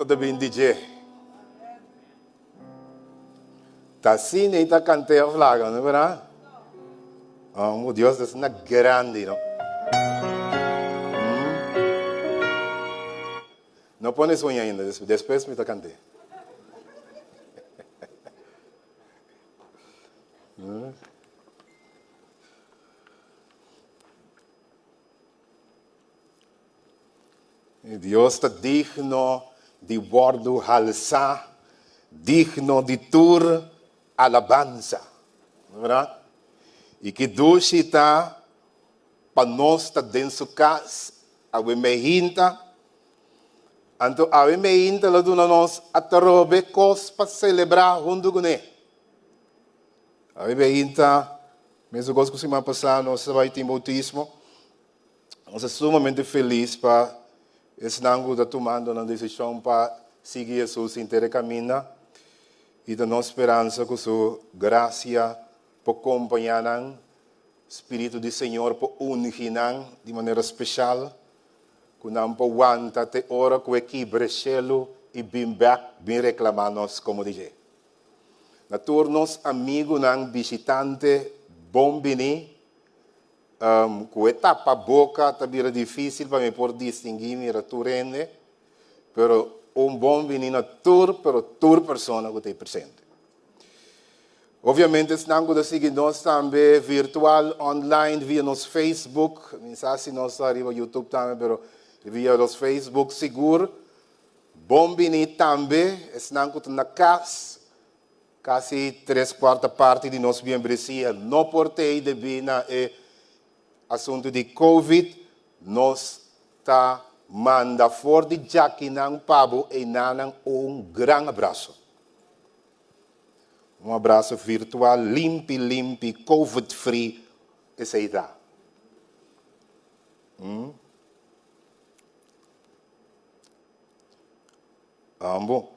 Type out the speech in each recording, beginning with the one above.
ta bin di dje. Ta asina ei ta kant'é òf laga, no berdad? Oh, Dios ta asina grandi, no? No pone sueño ainda, despues mi ta kant'é. Dios ta digno di wòrdu halsá, digno di tur alabansa. No bèrdat? I ki dushi ta pa nos ta den su kas awe meinta. Anto awe meinta lo duna nos atrobe kos pa selebrá huntu kuné. Awe meinta, mesun kos ku siman pasá nos a bai tin boutismo. Nos ta sumamente felis pa esnan ku ta tumando nan desishon pa sigui Hesus henter e kaminda, i ta nos speransa ku su grasia por kompañá nan, Spiritu di Señor por ungi nan di manera speshal, ku nan por wanta te ora ku e kibra e shelu i bin bèk bin reklamá nos komo di dje. Na tur nos amigunan bishitante, bon bini. Ku e tapa boka ta bira difísil pa mi por distinguí mira tur hende, pero un bon bini na tur, pero tur persona ku ta ei presente. Obviamente esnan ku ta sigui nos tambe virtual, online, via nos Facebook, mi sa si nos ta riba YouTube tambe, pero via nos Facebook sigur, bon bini tambe esnan ku ta na kas. Kasi tres kuarta parti di nos miembresia no por t'ei debí na e asuntu di Covid. Nos ta manda for di djakinan pa bo einanan un gran abraso. Un abraso virtual limpi limpi, Covid free, esei ta. Ambo.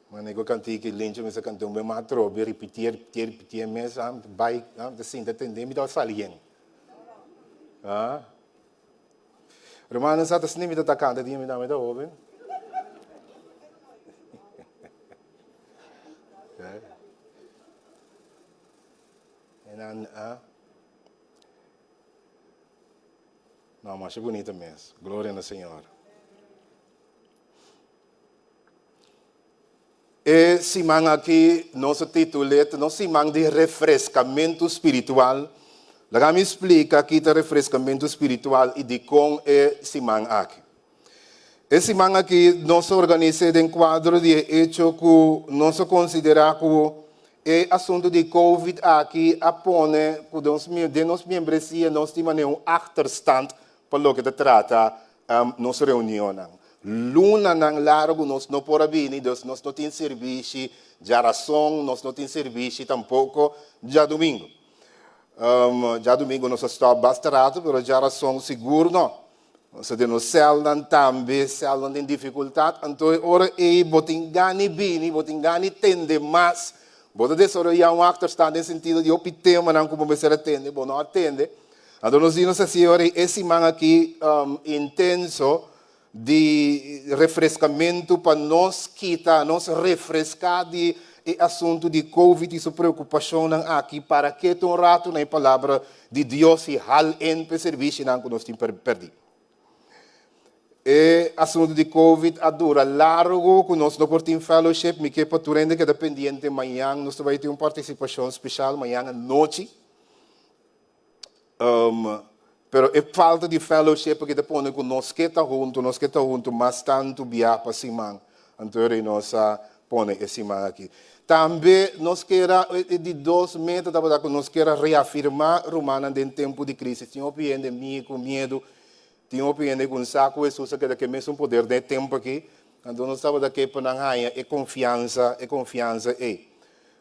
Mane ku kantiki lincho mester kanta un be mas atrobe, ripitié, ripitié, ripitié mes, ah, bai, ah, ta sinta tende mi tabata sali yen. Ah. Rumannan sa ta sni mi ta kanta dia mi tambe ta hoben. En dan, ah. No, masha bunita mes. Gloria na Señor. E siman aki nos a titul'é ta nos siman di refreskamentu spiritual. Laga mi splika ki ta refreskamentu spiritual i dikon e siman aki. E siman aki nos a organis'é den kuadro di e echo ku nos a konsiderá ku e asuntu di covid aki a pone ku den nos miembresia nos tin manera un achterstand pa loke ta trata nos reunionnan. Lunanan largu nos no por a bini, dus nos no tin sirbishi djarason, nos no tin sirbishi tampoko djadumingu. Djadumingu nos a stòp basta ratu, pero djarason sigur no. Nos a den nos sèlnan tambe, sèlnan den difikultat, anto e ora ei bo tin gana bini, bo tin gana tende mas, bo ta desaroyá un achterstand den sentido di hopi temanan ku bo mester a tende, bo no a tende. Anto nos di nos hasi ora e siman aki intenso di refrescamentu pa nos kita, nos refresca di e asuntu di covid y su preocupacionnan aki para keta un rato na e palabra di Dios y hal en p'e servicionan cu nos tin perdi. E asuntu di covid a dura largo cu nos no por tin fellowship, mi ke pa tur hende keda pendiente mañan nos ta bay tin un participacion special mañan anochi. Pero e falta di fellowship aki ta pone ku nos ke ta huntu, nos ke ta huntu mas tantu bia pa siman. Anto e rei nos a pone e siman aki. Tambe nos kier a, e di dos meta tabata ku nos kier a reafirmá rumannan den tempu di krisis. Tin hopi hende mi ku miedu, tin hopi hende ku sa ku Hesus a keda ku e mesun poder den e tempu aki. Anto nos tabata ke pa nan haña e konfiansa, e konfiansa ei.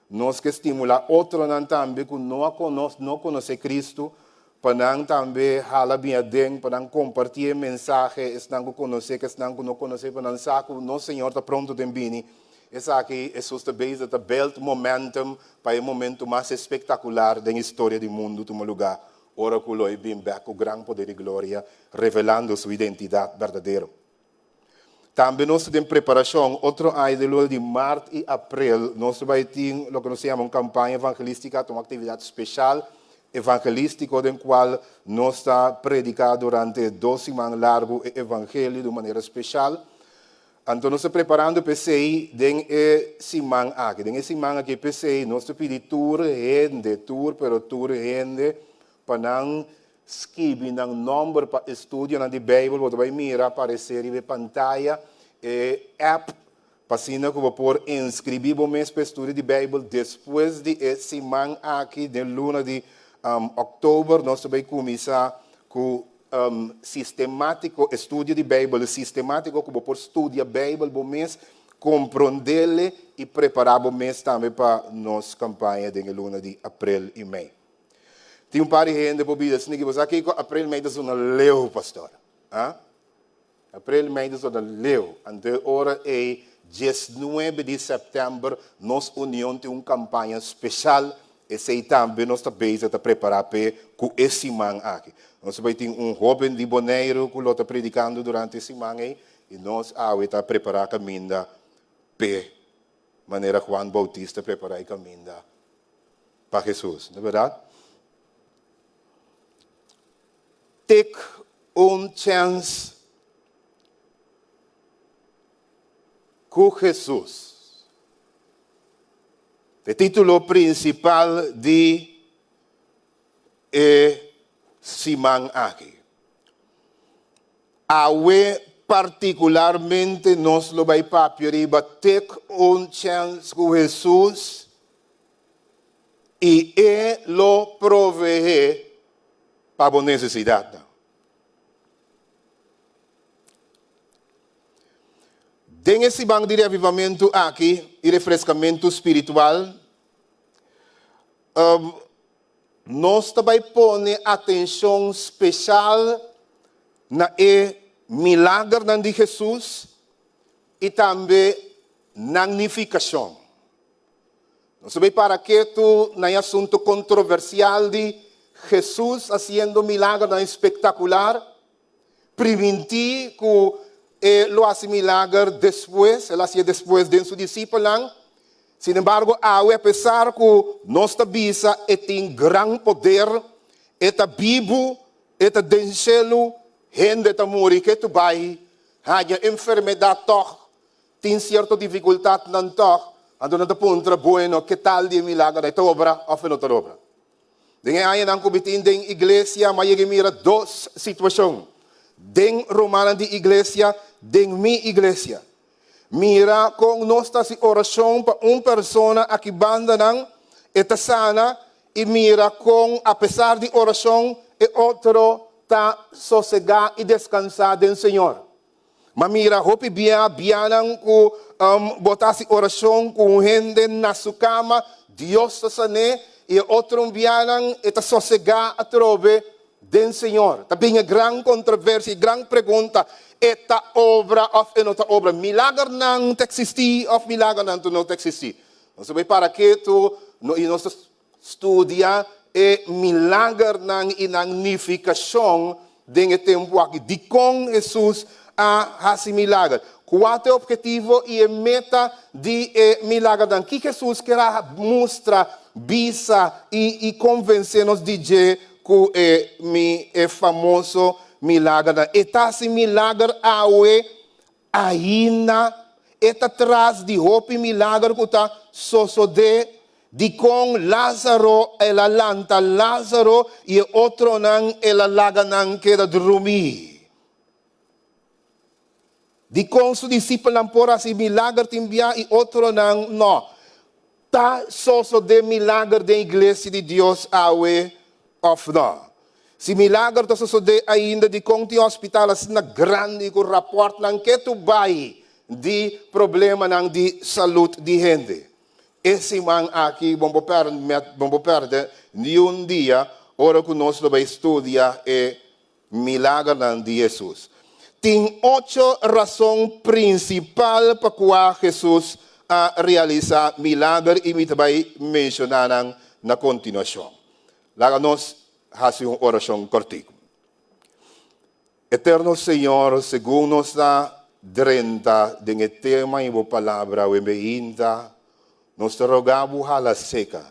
Nos ke stimulá otronan tambe ku no a konos, no konosé Kristu, pa nan tambe hala bin aden, pa nan kompartí e mensahe, esnan ku konosé ku esnan ku no konosé, pa nan sa ku nos Señor ta pronto den bini. Esaki Hesus ta bezig ta build momentum pa e momento mas espektakular den historia di mundu tuma lugá, ora ku lo e bin bèk ku gran poder i gloria, revelando su identidat berdadero. Tambe nos ta den preparashon, otro aña den luna di mart i aprel nos ta bai tin loke nos ta yama un kampaña evangelístika, ta un aktividat speshal evangelístiko den kual nos ta prediká durante dos siman largu e evangelio di un manera speshal. Anto nos ta preparando p'esei den e siman aki. Den e siman aki p'esei nos ta pidi tur hende, tur pero tur hende pa nan Skibi nan nòmber pa estudionan di Beibel. Bo ta bai mira aparesé riba e pantaya e app pa asina ku bo por inskribí bo mes pa estudio di Beibel. Despues di e siman aki den luna di òktober nos ta bai kuminsá ku sistemátiko, estudio di Beibel sistemátiko ku bo por studia Beibel bo mes, komprondel i prepará bo mes tambe pa nos kampaña den e luna di aprel i mei. Tin un par di hende por bisa asina ki bo sa kiko aprel mei ta sona leu pastor. Ha? Aprel mei ta sona leu. Anto e ora ei diesnuebe di sèptèmber nos union tin un kampaña speshal. Esei tambe nos ta bezig ta prepará p'e ku e siman aki. Nos ta bai tin un hóben di Boneiru ku lo ta predikando durante e siman ei i nos awe ta prepará kaminda p'e manera Juan Boutista prepará e kaminda pa Hesus, no berdad? Take un chèns ku Hesus. E título prinsipal di e siman aki. Awe partikularmente nos lo bai papia riba take un chèns ku Hesus i e lo proveé pa bo nesesidatnan. Den e siman di reavivamentu aki i refreskamentu spiritual, nos ta bai pone atenshon speshal na e milagernan di Hesus i tambe nan nifikashon. Nos ta bay para ketu na e asunto controversial di Jesus haciendo milagernan espectacular, priminti cu e lo haci milager despues, el hacié despues den su discipelnan. Sin embargo, awe apesar cu nos ta bisa e tin gran poder, e ta bibu, e ta den cielu, hende ta muri ketu bay haña enfermedad tog. Tin sierto difikultatnan tòg, anto nan ta puntra, Bueno, ke tal di e milager? E ta obra òf e no ta obra? Den e añanan ku mi tin den iglesia, mi a yega mira dos situashon den rumannan di iglesia, den mi iglesia. Mira kon nos ta hasi orashon pa un persona aki bandanan, e ta sana, i mira kon apesar di orashon e otro ta sosegá i deskansá den Señor. Ma mira, hopi bia bianan ku bo ta hasi orashon ku un hende na su kama, Dios ta san'é, i e otro bianan e ta sosegá atrobe den Señor. Ta bin e gran kontroversia, e gran pregunta, e ta obra òf e no ta obra? Milagernan ta eksistí òf milagernan no ta eksistí? Nos ta bai para ketu i nos ta Studia e milagernan i nan nifikashon den e tempu aki. Dikon Hesus a hasi milager? Kua ta e ophetivo i e meta di e milagernan? Ki Hesus kier a mustra, bisa i konvensé nos di dje ku e mi e famoso milagernan? E ta hasi milager awe Ainda e ta tras di hopi milager ku ta sosodé. Dikon Lázaro el a lanta Lázaro i e otronan el a laga nan keda drumí? Dikon su disipelnan por hasi milager tin bia i otronan no? Ta sosodé milager den iglesia di Dios awe òf nò? Si milager ta sosodé ainda, dikon tin hospital asina grandi ku rapòrtnan ketu bai di problemanan di salud di hende? E siman aki bo bo pèrdè niun dia ora ku nos lo bai studia e Milagernan di Hesus. Tin ocho rason prinsipal pa kua Hesus a realisá milager i mi ta bai menshoná nan na kontinuashon. Laga nos hasi un orashon kòrtiku. Eterno Señor, segun nos ta. drenta den e tema i bo palabra awe meinta, nos ta roga bo hala seka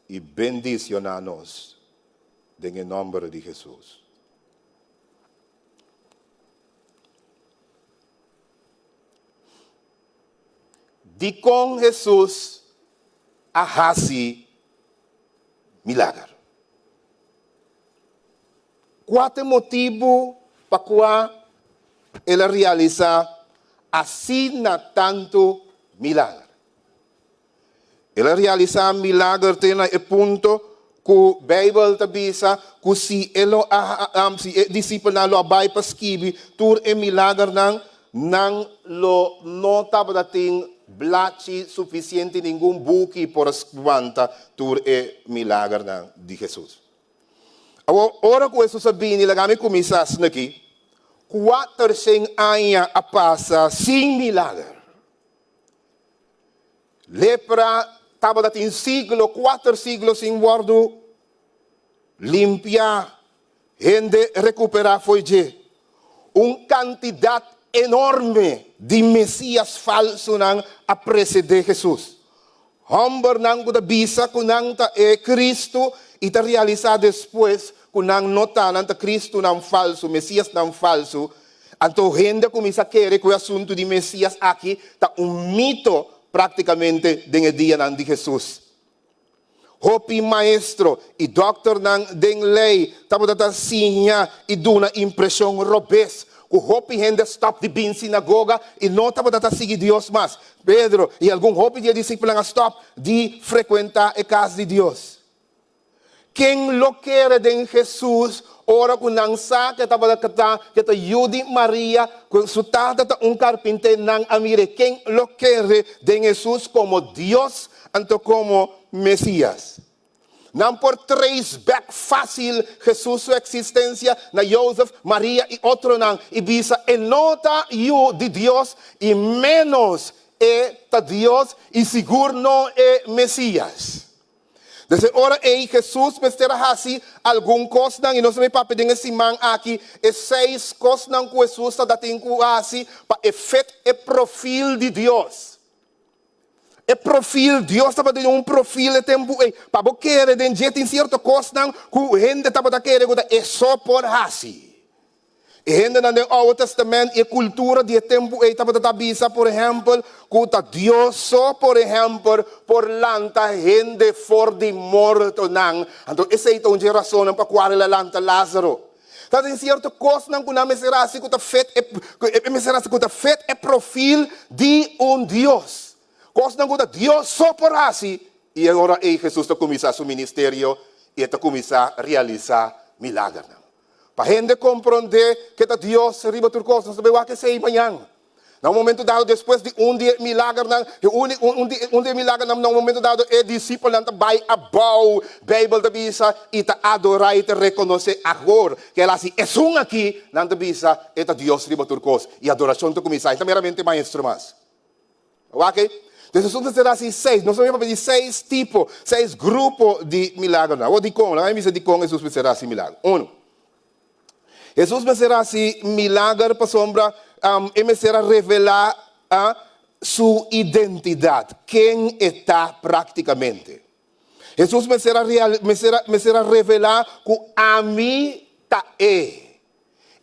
i bendiciona nos den e nomber di Jesus. Dikon Hesus a hasi milager? Kua ta e motibu pa kua el a realisá asina tantu milager? El a realisá milager te na e punto ku Beibel ta bisa ku si e lo a si e disipelnan lo a bai pa skibi tur e milagernan, nan lo no tabata tin blachi sufisiente, ningun buki por a wanta tur e milagernan di Hesus. Awor, ora ku Hesus a bini, laga mi kuminsá asina aki, kuatershen aña a pasa sin milager. Lepra tabata tin siglo, kuater siglo sin wòrdu limpiá, hende rekuperá fo'i dje. Un kantidat enorme di Mesías falsunan a presedé Hesus. Hòmbernan ku ta bisa ku nan ta e Kristu i ta realisá despues ku nan no ta, nan ta Kristunan falsu, Mesíasnan falsu. Anto hende a kuminsá kere ku e asuntu di Mesías aki ta un mito práktikamente den e dianan di Hesus. Hopi maestro i dòkternan den lei tabata ta siña i duna impreshon robes ku hopi hende a stòp di bin sinagoga i no tabata ta sigui Dios mas. Pedro i algun hopi di e disipelnan a stòp di frekuentá e kas di Dios. Ken lo kere den Hesus ora ku nan sa ku e tabata ta ku e ta yu di Maria, ku su tata ta un karpinté? Nan a mir'é. Ken lo kere den Hesus komo Dios anto komo Mesias? Nan por trace bek fásil Hesus su eksistensia na Jozef, Maria i otronan i bisa e no ta yu di Dios i ménos e ta Dios i sigur no e Mesias. Desde e ora ei Hesus mester a hasi algun kosnan, i nos ta bai papia den e siman aki e seis kosnan ku Hesus ta tin ku hasi pa e fit e profil di Dios. E profil, Dios tabatin un profil e tempu ei. Pa bo kere den dje tin sierto kosnan ku hende tabata kere ku ta e so por hasi. E hendenan den Oude Testament i e kultura di e tempu ei tabata ta bisa, por ehèmpel, ku ta Dios so, por ehèmpel, por lanta hende for di mortonan. Anto esei ta un dje rasonnan pa kual el a lanta Lázaro. Tabatin sierto kosnan ku nan mester hasi ku ta fet e, ku e mester hasi ku ta fet e profil di un Dios. Kosnan ku ta Dios so por hasi. I e ora ei Hesus ta kuminsá su ministerio i e ta kuminsá realisá milagernan. Pa hende komprondé ke ta Dios riba tur kos, nos ta bai wak esei mañan. Na un momento dado, despues di un di e milagernan, e uni, un di, un di e milagernan, na un momento dado e disipelnan ta bai abou, Beibel ta bisa, i ta adorá i ta rekonosé awor ke el a hasi esun aki, nan ta bisa, e ta Dios riba tur kos. I adorashon ta kuminsá. E ta meramente maestro mas. Wak ei. Entonces Hesus mester hasi seis, nos ta papia di seis tipo, seis grupo di milagronan. Awor dikon? Laga mi bisa dikon Hesus mester hasi milagro. Uno, Hesus mester hasi milager pasobra e mester a revelá su identidat, ken e ta práktikamente. Hesus mester a mester a mester a revelá ku ami ta e.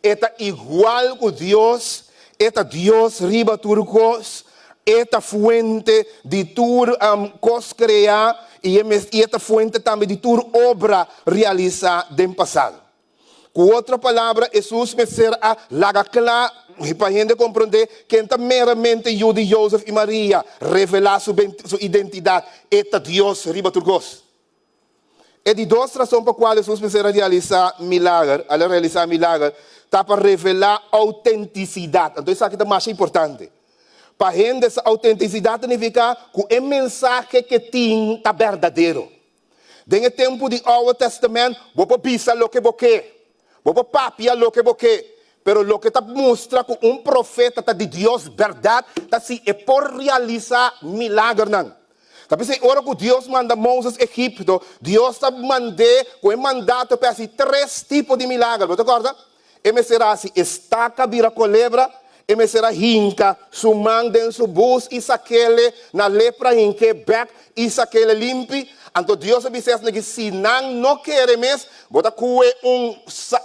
E ta igual ku Dios, e ta Dios riba tur kos, e ta fuente di tur kos kreá i e ta fuente tambe di tur obra realisá den pasado. Ku otro palabra, Hesus mester a laga kla pa hende komprondé ken ta meramente yu di Jozef i Maria, revelá su identidat, e ta Dios riba tur kos. E di dos rason pa kual Hesus mester a realisá milager, al a realisá milager, ta pa revelá outentisidat. Anto esaki ta masha importante. Pa hende sa outentisidat ta nifiká ku e mensahe ke tin ta berdadero. Den e tempu di Oude Tèstamènt bo por bisa loke bo ke, bo por papia loke bo ke, pero loke ta mustra ku un profeta ta di Dios bèrdat ta si e por realisá milagernan. Ta p'esei ora ku Dios manda Moses Egipto, Dios ta mand'é ku e mandato pa e hasi tres tipo di milager. Bo ta kòrda? E mester hasi e staka bira kolebra, E mester a hinka su man den su bus i sak'ele na lepra hink'é bèk i sak'ele limpi. Anto Dios a bisa esnan ki si nan no kere mes, bo ta kue un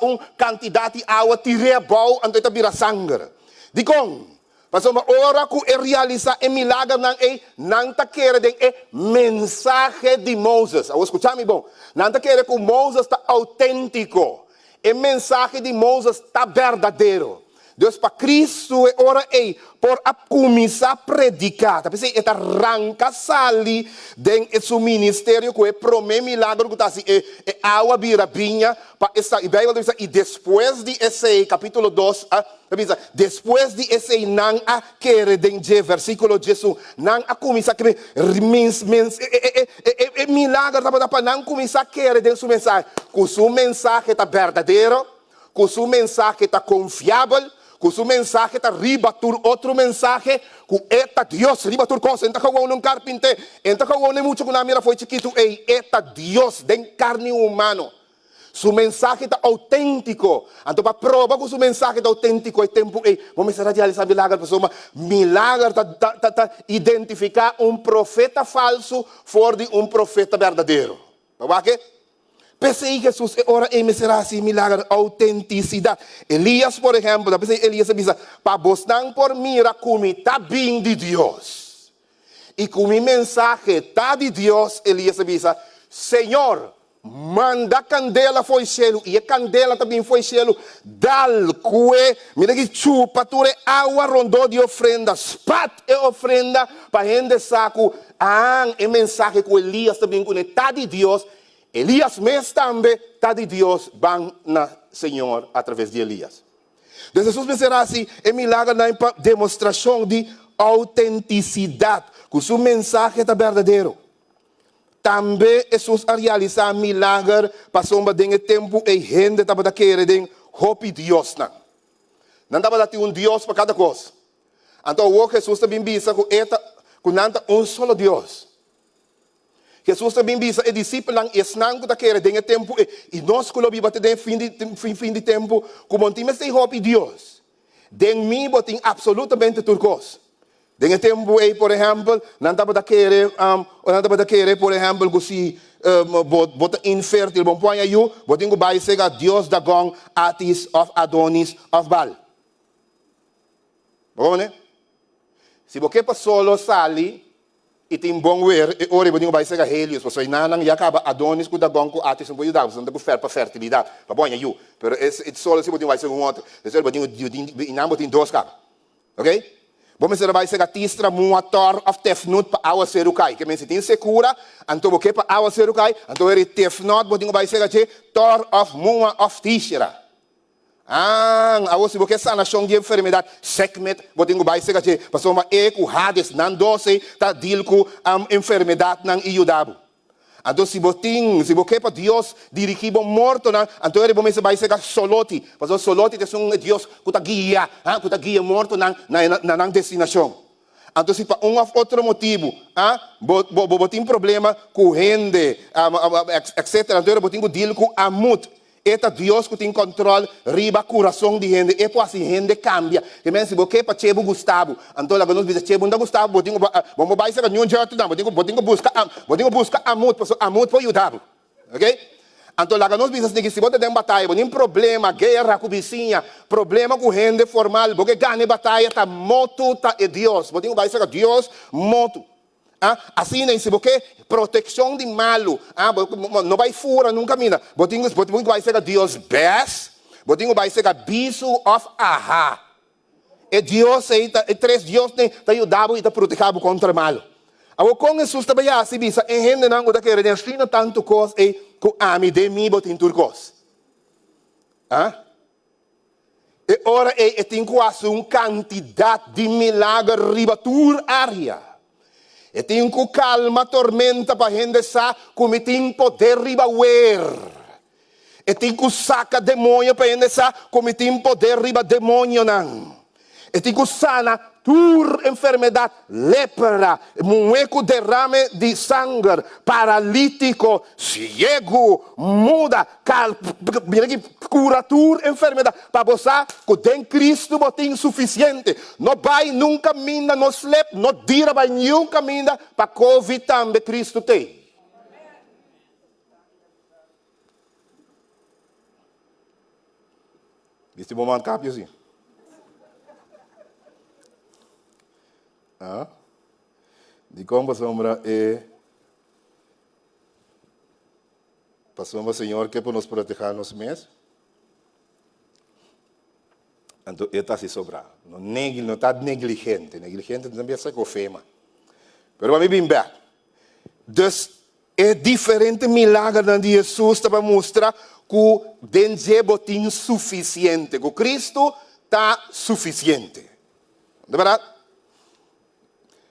un kantidat di awa tir'é abou anto e ta bira sanger. Dikon? Pasobra ora ku e realisá e milagernan ei, nan ta kere den e mensahe di Moses. Awor skucha mi bon. Nan ta kere ku Moses ta outéntiko. E mensahe di Moses ta berdadero. Dus pa Cristo e ora ei por a cuminsa predica, ta p'esei e ta ranca sali den e su ministerio cu e prome milagro cu ta haci e e awa bira biña pa e sa. Y Bijbel ta bisa, y despues di esei, capitulo dos a ta bisa, despues di esei nan a kere den dje, versiculo diesun, nan a cuminsa kere, mens mens e e e e e milagro tabata pa nan cuminsa kere den su mensahe, cu su mensahe ta berdadero. Ku su mensahe ta konfiabel, ku su mensahe ta riba tur otro mensahe, ku e ta Dios riba tur kos. E no ta gewoon un karpinté, e no ta gewoon e mucha ku nan a mira fo'i chikitu ei, e ta Dios den karni humano. Su mensahe ta outéntiko. Anto pa proba ku su mensahe ta outéntiko e tempu ei, bo mester a realisá milager pasobra milager ta ta ta identifiká un profeta falsu for di un profeta berdadero. Bo wak e? P'esei Hesus e ora ei mester a hasi milager outentisidat. Elias, por ehèmpel, ta p'esei Elias a bisa, Pa bosnan por mira ku mi ta bin di Dios i ku mi mensahe ta di Dios, Elias a bisa, Señor, manda kandela fo'i shelu, i e kandela ta bin fo'i shelu, dal kue, mira ki chupa tur e awa rondó di ofrenda, spat e ofrenda pa hende sa ku, aan, e mensahe ku Elias ta bin kuné ta di Dios. Elias mes tambe ta di Dios ban na Señor a traves di Elias. Dus Hesus mester hasi e milagernan pa demostrashon di autentisidat ku su mensahe ta berdadero. Tambe Hesus a realisá milager pasobra den e tempu ei hende tabata kere den hopi diosnan. Nan tabata tin un dios pa kada kos. Anto awor Hesus ta bin bisa ku e ta ku nan ta un solo Dios. Hesus ta bin bisa e disipelnan i esnan ku ta kere den e tempu ei, i nos ku lo biba te den e fin di fin fin di tempu, ku bo no tin mester hopi Dios. Den mi bo tin apsolutamente tur kos. Den e tempu ei, por ehèmpel, nan tabata kere nan tabata kere, por ehèmpel, ku si bo bo ta infértil, bo no por haña yu, bo tin ku bai sega dios Dagon, Atis òf Adonis òf Baal. Bo komprendé? Si bo ke pa solo sali I tin bon wer e ora ei bo tin ku bai serka Helios, pasobra enanan ya kaba Adonis ku Dagon ku Atis no por yuda bo, pasobra nan ta ku fer pa fertilidat, pa bo haña yu. Pero e solo si bo tin ku bai serka un otro. Despues bo tin ku tin einan bo tin dos kaba. Oke? Bo mester a bai serka Tistra, Mua, Tor òf Tefnut pa awaseru kai. Ke men si tin sekura, anto bo ke pa awaseru kai, anto wer e Tefnut bo tin ku bai serka dje, Tor òf Mua òf Tishra. Aan, awor si bo ke sanashon di enfermedat, Sekhmet, bo tin ku bai serka dje, pasobra e ku Hades, nan dos ei, ta deal ku enfermedatnan i yuda bo. Anto si bo tin, si bo ke pa Dios dirigí bo mortonan, anto eri bo mester bai serka Soloti, pasobra Soloti ta esun e dios ku ta guia, ha, ku ta guia mortonan na na nan destinashon. Anto si pa un òf otro motibu, ha, bo bo bo tin problema ku hende, etcetera, anto eri bo tin ku deal ku Amut. E ta Dios ku tin kòntròl riba kurason di hende. E por hasi hende kambia. Te men si bo ke pa Chebu gusta bo, anto laga nos bisa Chebu no ta gusta bo, bo tin ku bo no bai serka niun djòrtu nan, bo tin ku bo tin ku buska bo tin ku buska Amut pasobra Amut por yuda bo. Oke? Anto laga nos bisa esaki, si bo ta den bataya, bo tin problema, guera ku bisiña, problema ku hende formal, bo ke gana e bataya, ta motu ta e Dios. Bo tin ku bai serka Dios motu. Ah, asina i si bo ke protekshon di malu, ah, bo no bai fura nunka mina. Bo tin bo tin ku bai serka Dios bes, bo tin ku bai serka Bisu òf Aha. E Dios ei ta, e tres Diosnan ei ta yuda bo i ta proteha bo kontra malu. Awor kon Hesus ta bai hasi bisa e hendenan ku ta kere den asina tantu kos ei ku ami den mi bo tin tur kos? Ah? E ora ei e tin ku hasi un kantidat di milager riba tur área. E tin ku kalma tormenta pa hende sa ku mi tin poder riba wer. E tin ku saka demoño pa hende sa ku mi tin poder riba demoñonan. E tin ku sana. Tur enfermedat, lepra, muhé ku derame di sanger, paralítiko, siegu, muda, kal, mira aki, kura tur enfermedat, pa bo sa ku den Kristu bo tin sufisiente. No bai nun kaminda, no slep, no dira bai niun kaminda, pa covid tambe Kristu t'ei. Bisti bo man kapio si. Ah? Dikon pasobra e pasobra Señor ke pa nos proteha nos mes? Anto e ta hasi sobrá. No negli, no ta negligente. Negligente ta bisa ku fema. Pero pa mi bin bek. Dus E diferente milagernan di Hesus ta pa mustra ku den dje bo tin sufisiente, ku Kristu ta sufisiente. No ta bèrdat?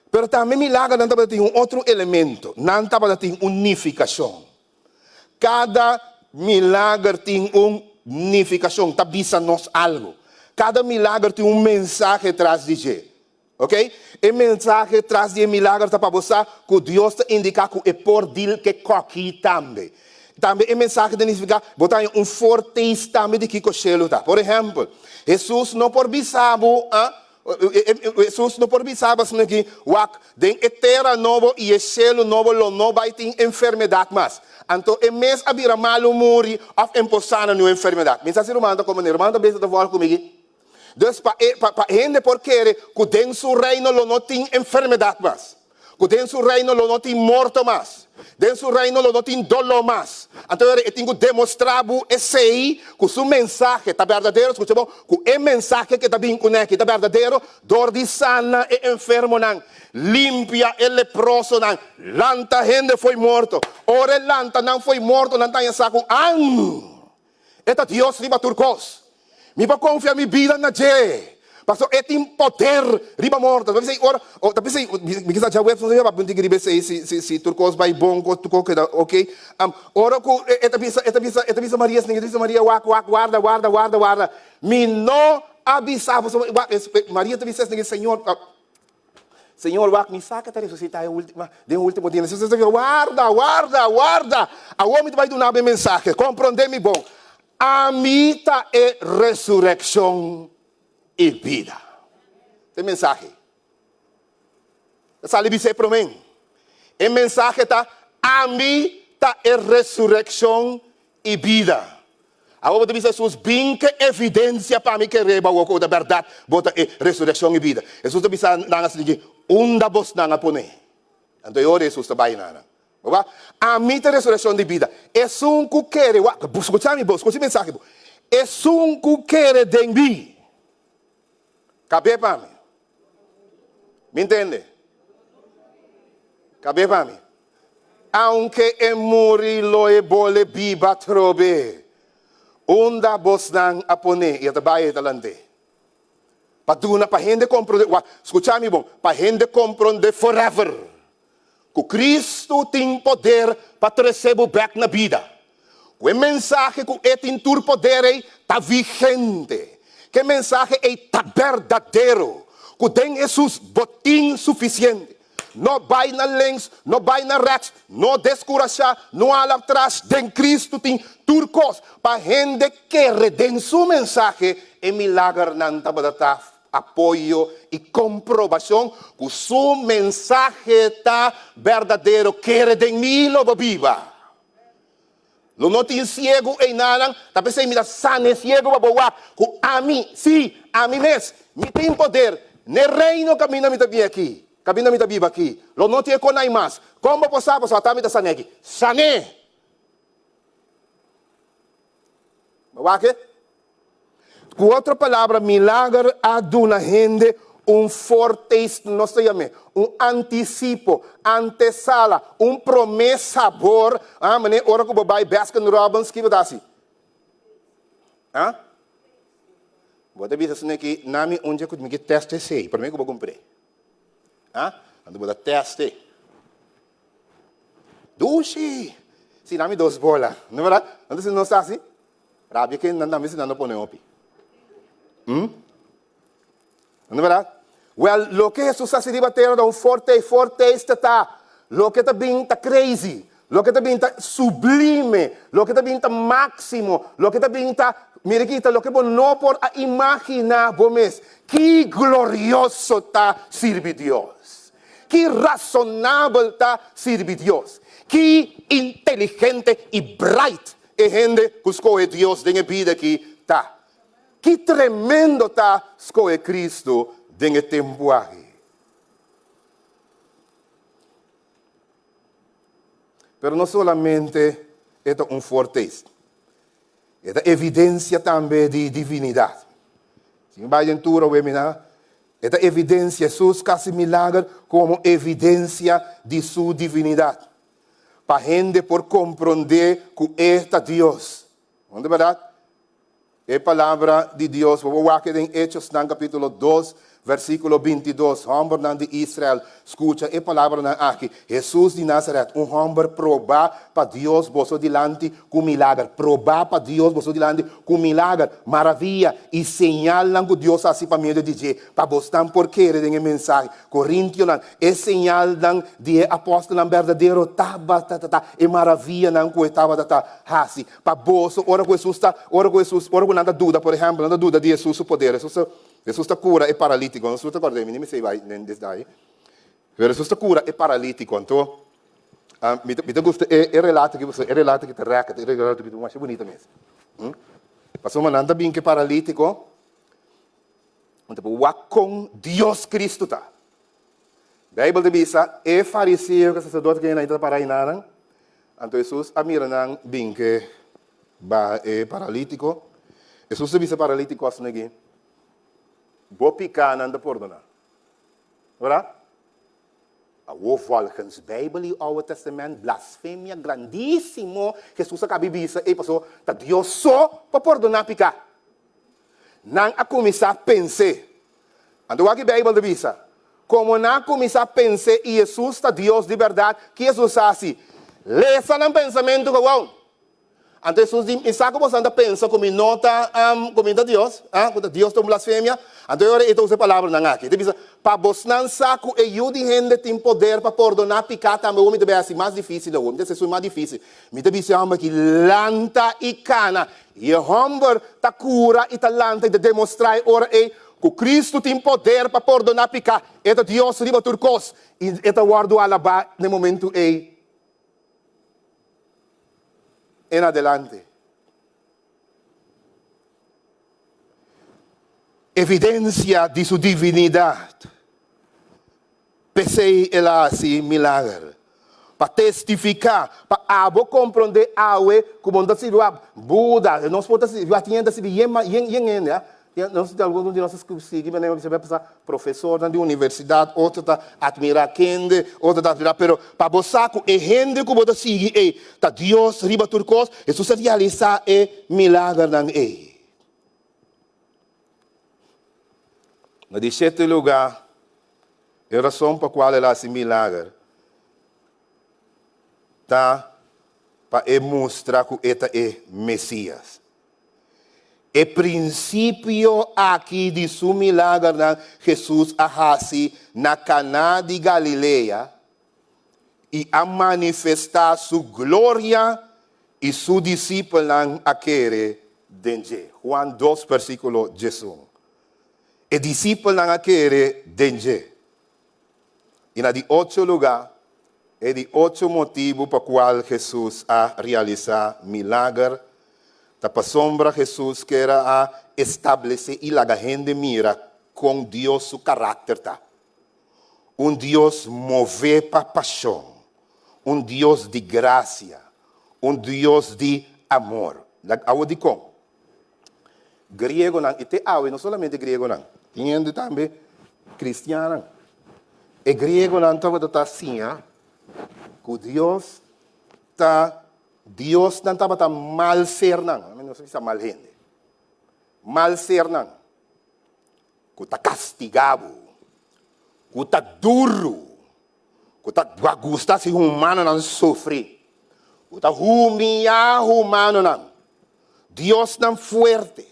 Pero tambe milagernan tabata tin un otro elemento, nan tabata tin un nifikashon. Kada milager tin un nifikashon, ta bisa nos algu. Kada milager tin un mensahe tras di dje. Ok, e mensahe tras di e milager ta pa bo sa ku Dios ta indiká ku e por deal ke kòki tambe. Tambe e mensahe ta nifiká bo ta haña un fortaste tambe di kiko shelu ta. Por ehèmpel, Hesus no por bisa bo, ah, Hesus no por bisa bo asina aki, Wak, den e tera nobo i e shelu nobo lo no bai tin enfermedat mas. Anto e mes a bira malu muri òf emposá na niun enfermedat. Mi sa si ruman ta komprendé. Ruman ta bisa ta vòlg ku mi aki? Dus pa e, pa, pa hende por kere ku den su reino lo no tin enfermedat mas, ku den su reino lo no tin morto mas, den su reino lo no tin doló mas. Anto e ora e tin ku demostrá bo esei, ku su mensahe ta berdadero, skucha bon, ku e mensahe ke ta bin kuné aki ta berdadero, dor di sana e enfermonan, limpia e leprosonan, lanta hende fo'i morto. Ora e lanta nan fo'i morto, nan ta haña sa ku, An! E ta Dios riba tur kos. Mi por konfia mi bida na dje, pasobra e tin poder riba morto. Ta p'esei ora, ta p'esei, mi kisa djaweps no sabia papia un tiki riba esei, si, si, si tur kos bai bon, ku tur kos keda oke. Ora ku e ta bisa, e ta bisa, e ta bisa Maria esei, e ta bisa Maria, wak, wak, warda, warda, warda, warda. Mi no a bisa bo, wak, Maria ta bisa esei, Señor, Señor, wak, mi sa ke ta resusitá e ultima, den ultimo dia. Jesús ta bisa, Warda, warda, warda! Awor mi ta bai duna bo e mensahe. Komprondé mi bon. Ami ta e resurekshon i bida. Ta e mensahe. Ta sali bisa e promé. E mensahe ta, Ami ta e resurekshon i bida. Awor bo ta bisa Hesus, Bin ke evidensia pa mi kere bo awor ku ta bèrdat bo ta e resurekshon i bida. Hesus ta bisa nan asina, Unda bosnan a pone? Anto e ora Hesus ta bai na nan. Bo wak, Ami ta e resurekshon di bida. Esun ku kere, wak, skucha mi bo, skucha mi mensahe bo. Esun ku kere den mi, kab'é pa mi. Mi ntende? Kab'é pa mi. Aunke e muri lo e bole biba atrobe. Unda bosnan a pone i a ta bai e ta lant'é. Pa duna pa hende komprondé, wak, skucha mi bon, pa hende komprondé forever ku Kristu tin poder pa trese bo bèk na bida. Ku e mensahe ku e tin tur poder ei ta vigente. Ku e mensahe ei ta berdadero. Ku den Hesus bo tin sufisiente. No bai na links, no bai na rechts, no deskurashá, no hala atras, den Kristu tin tur kos. Pa hende kere den su mensahe, e milagernan tabata ta apoyo i komprobashon ku su mensahe ta berdadero, Kere den mi lo bo biba. Lo no tin siegu einanan, ta p'esei mi ta sana e siegu pa bo wak ku ami, sí, ami mes, mi tin poder n'e reino kaminda mi ta bin aki, kaminda mi ta biba aki. Lo no tin e konai mas. Kon bo por sa pasobra ata mi ta san'é aki? San'é! Bo wak e? Ku otro palabra, milager a duna hende un fortaste, nos ta yam'é, un antisipo, antesala, un promé sabor, ah, manera ora ku bo bai Baskin Robbins, ki bo ta hasi? Ah? Bo ta bisa asina ki, na mi un dje ku mi ke test esei, promé ku bo kumpr'é. Ah? Anto bo ta test e. Dushi! Si, na mi dos bola. No bèrdat? Anto si nos ta hasi? Rabia ke nan tambe si nan no pone hopi. Hm? No ta berdad? Wèl, loke Hesus hasi riba tera ta un forte, forteiste ta. Loke ta bin ta crazy, loke ta bin ta sublime, loke ta bin ta máksimo, loke ta bin ta, mira aki, ta loke bo no por a imaginá bo mes. Ki glorioso ta sirbi Dios! Ki rasonabel ta sirbi Dios! Ki inteligente i bright e hende ku skohe Dios den e bida aki ta! Ki tremendo ta skohe Cristo den e tempu aki! Pero no solamente e ta un fortaste, e ta evidencia tambe di divinidad. Si mi bai den tur awe mi na, e ta evidencia Jesus casi milager como evidencia di su divinidad, pa hende por compronde cu e ta Dios. No ta berdad? E palabra di Dios, bo por wak den Hechosnan capítulo 2, versículo 22. Hombernan di Israel, scucha e palabranan aki. Jesus di Nazaret, un homber probá pa Dios boso dilanti cu milager, probá pa Dios boso dilanti cu milager, maravilla i señalnan cu Dios haci pa medio di dje, pa bosnan por kere den e mensahe. Corintionan, e señalnan di e apostelnan berdadero tabata ta e maravillanan cu e tabata ta haci. Pa boso, ora ku Hesus ta, ora ku Hesus, ora ku nan ta duda, por ehèmpel, nan ta duda di Hesus su poder. Hesus ta, Hesus ta kura e paralítiko. Nos tur ta kòrda, mi ni mester bai den detaye. Pero Hesus ta kura e paralítiko. Anto, mi ta, mi ta gusta e, e relato aki, pasobra e relato aki ta rèkert, e relato aki ta masha bunita mes. Pasobra nan ta bin ku e paralítiko, nan ta por wak kon Dios Kristu ta. Beibel ta bisa, E fariseo ku e saserdote ku nan ta para enanan. Anto Hesus a mira nan bin ke baha e paralítiko. Hesus ta bisa e paralítiko asina aki, Bo pikánan ta pordoná. Ora? Awor volgens Beibel i Oude Testament blasfemia grandísimo Hesus a kabi bisa ei pasobra ta Dios so pa pordoná piká. Nan a kuminsá pens'é. Anto wak e Beibel ta bisa, Komo nan a kuminsá pens'é i Hesus ta Dios di bèrdat, ki Hesus a hasi? Lesa nan pensamentu gewoon. Anto Hesus di, Mi sa ku boso ta pensa ku mi no ta, ku mi ta Dios, ku ta Dios ta un blasfemia. Anto e ora ei ta usa e palabranan aki. E ta bisa, Pa bosnan sa ku e Yu di hende tin poder pa pordoná piká tambe, awor mi ta bai hasi mas difísil awor, mi ta hasi esun mas difísil. Mi ta bisa e hòmber aki, Lanta i kana. I e hòmber ta kura i ta lanta i ta demostrá e ora ei ku Kristu tin poder pa pordoná piká. E ta Dios riba tur kos i e ta wòrdu alabá na e momentu ei en adelante. Evidensia di su divinidat. P'esei el a hasi milager, pa testifiká, pa abo komprondé awe ku bo no ta sirbi wak Buda, nos por ta sirbi wak tin hende ta sirbi yen yen yen hende a, nos algun di nos ta sigui manera bo bisa profesornan di universidat, otro ta atmirá kende, otro ta atmirá, pero pa bo sa ku e hende ku bo ta sigui ei ta Dios riba tur kos, Hesus a realisá e milagernan ei. Na di shete lugá, e rason pa kual el a hasi milager ta pa e mustra ku e ta e Mesías. E prinsipio aki di su milagernan Hesus a hasi na Kaná di Galilea i a manifestá su gloria i su disipelnan a kere den dje. Juan dos versíkulo 11. E disipelnan a kere den dje. I na di ocho lugá, e di ocho motibu pa kual Hesus a realisá milager ta pasobra Hesus kier a establesé i laga hende mira kon Dios su karakter ta. Un Dios mové pa pashon, un Dios di grasia, un Dios di amor. Awor dikon? Griegonan, i te awe no solamente griegonan, tin hende tambe kristiannan. E griegonan tabata ta siña ku Dios ta diosnan tabata mal sernan, nos ta bisa mal hende, mal sernan ku ta kastiga bo, ku ta duru, ku ta gusta si humanonan sufri, ku ta humiyá humanonan. Diosnan fuerte.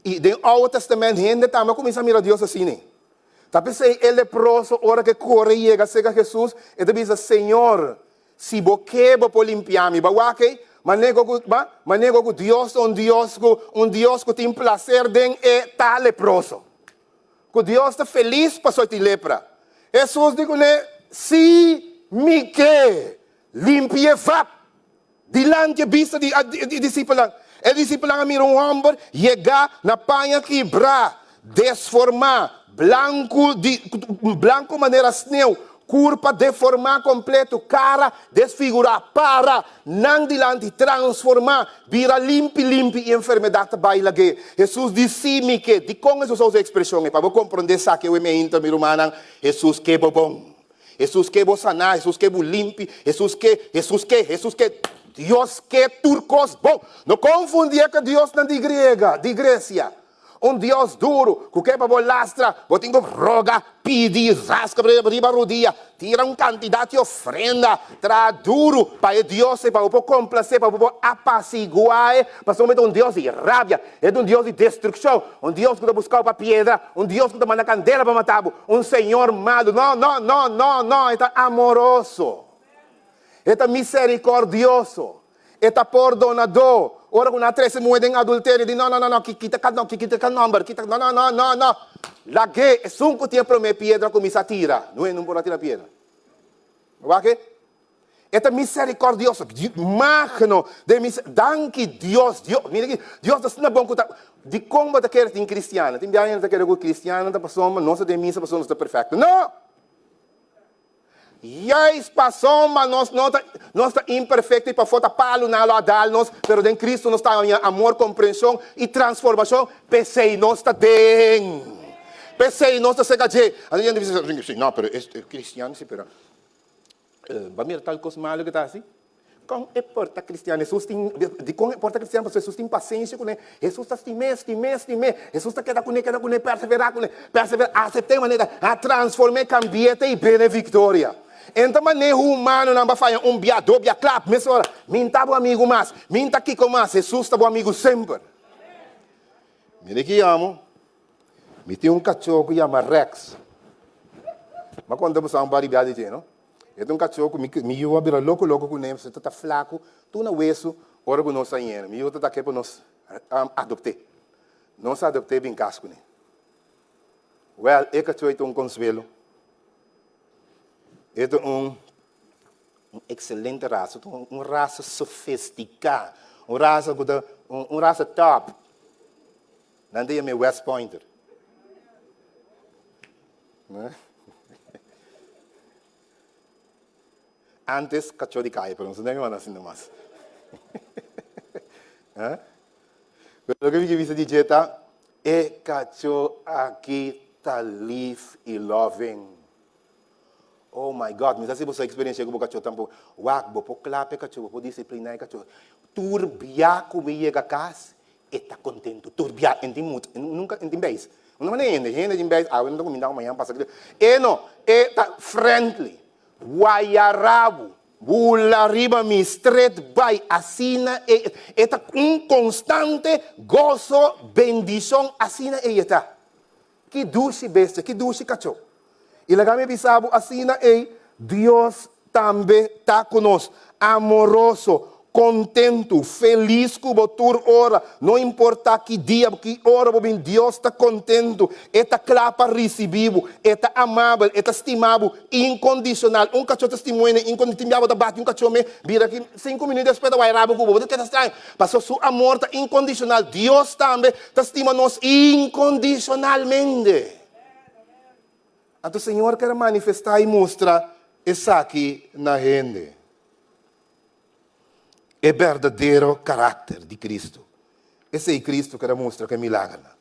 I den Oude Testament hende tambe a kuminsá mira Dios asina. Ta p'esei e leproso ora ku e kore yega serka Hesus, e ta bisa, Señor, si bo ke bo por limpia mi. Bo a wak ei? Manera ku, ba? Manera ku Dios ta un Dios ku, un Dios ku tin plaser den e ta leproso. Ku Dios ta felis pasobra e tin lepra. Hesus di kuné, Si mi ke, limpi'é fap. Dilanti e bista di e disipelnan, e disipelnan a mira un hòmber yegá na paña kibrá, desformá, blanku di blanku manera sneu, kurpa deformá kompleto, kara desfigurá, para nan dilanti, transformá, bira limpi limpi i enfermedat ta bai lag'é. Hesus di, Si mi ke. Dikon Hesus a usa e ekspreshon ei? Pa bo komprondé esaki awe mi ainta, mi rumannan, Hesus ke bo bon. Hesus ke bo saná, Hesus ke bo limpi, Hesus ke, Hesus ke, Hesus ke, Dios ke tur kos bon. No konfundié ku diosnan di griega, di Gresia. Un dios duru ku ke pa bo lastra, bo tin ku roga, pidi, raska riba rudia, tira un kantidat di ofrenda, traha duru pa e dios ei, pa bo por komplasé, pa bo por apasiguá e, pasobra e ta un dios di rabia, e ta un dios di destrukshon, un dios ku ta buska bo pa piedra, un dios ku ta manda kandela pa mata bo, un señor malu. No, no, no, no, no, e ta amoroso, e ta miserikordioso. E ta pordonadó. Ora ku nan a trese muhé den adulterio, di, No, no, no, no, kita ka no, kita ka nòmber, kita, no, no, no, no, no. Lag'é, esun ku tin e promé piedra kuminsá tira. Nué no por a tira piedra. Wak e? E ta miserikòrdioso, magno den miser, danki Dios, Dios, mira aki, Dios ta asina bon ku ta, dikon bo ta kere tin kristiannan? Tin biaha hende ta kere ku kristiannan ta pasobra nos ta den misa pasobra nos ta perfèkto. No! Juist pasobra nos no ta, nos ta imperfecto y pafó ta palu nan lo a dal nos, pero den Cristo nos ta haña amor, comprension y transformacion, p'esey nos ta den. P'esey nos ta cerca dje. Anto hende bisa, si, no, pero e cristian si, pero bo a mira tal cos malo cu ta haci? Kon e por ta kristian? Hesus tin, dikon e por ta kristian? Pasobra Hesus tin pasensia kuné. Hesus ta stim'é, stim'é, stim'é. Hesus ta keda kuné, keda kuné, perseverá kuné, perseverá, asept'é manera, a transform'é, kambi'é te i bene viktoria. En ta maneho humanonan ba faya un bia, do bia, klap, mesora. Mi ta bo amigu mas, mi ta kiko mas, Hesus ta bo amigu semper. Mira ki amo, mi tin un kachó ku yama Rex. Mi a konta boso un par di bia di dje, no? E ta un kachó ku mi yu a bira loko loko kuné, pasobra e ta ta flaku, tur na wesu, ora ku nos a yena. Mi yu ta ta ke pa nos adopt'é. Nos a adopt'é bin kas kuné. Wèl, e kachó ei ta un konsuelo. E ta un un ekselente rasa, ta un rasa sofistiká, un rasa ku ta un rasa tòp. Nan ta yam'é West Pointer. Antes kachó di kaya, pero nos no ta manda asina mas. Pero loke mi ke bisa di dje ta, e kachó aki ta lif i loving. Oh my God, mi sa si bo sa eksperensia ku bo kachó tampoco. Wak, bo por klap e kachó, bo por disipliná e kachó. Tur bia ku mi yega kas, E ta kontentu tur bia, en tin mut, en nunka en tin beis. Un mane hende, hende tin beis, awe no ta kuminda, mañan pasa kiko. E no, e ta friendly, waya rabu, bula riba mi, stret bai, asina e, e ta un konstante goso, bendishon, asina ei e ta. Ki dushi bestia, ki dushi kachó. I laga mi bisa bo asina ei, Dios tambe ta ku nos, amoroso, kontentu, felis ku bo tur ora, no importá ki dia, ki ora bo bin, Dios ta kontentu, E ta kla pa risibí bo, E ta amabel, E ta stima bo inkondishonal. Un kachó ta stima un hende inkondishonal, tin bia bo ta bati un kachó me bira aki sinku minüt despues ta waya rabo ku bo, bo ta keda straño, pasobra su amor ta inkondishonal. Dios tambe ta stima nos inkondishonalmente. Anto Señor ker a manifestá i mustra esaki na hende, e berdadero karakter di Cristo. Esei Cristo ker a mustra ku e milagernan.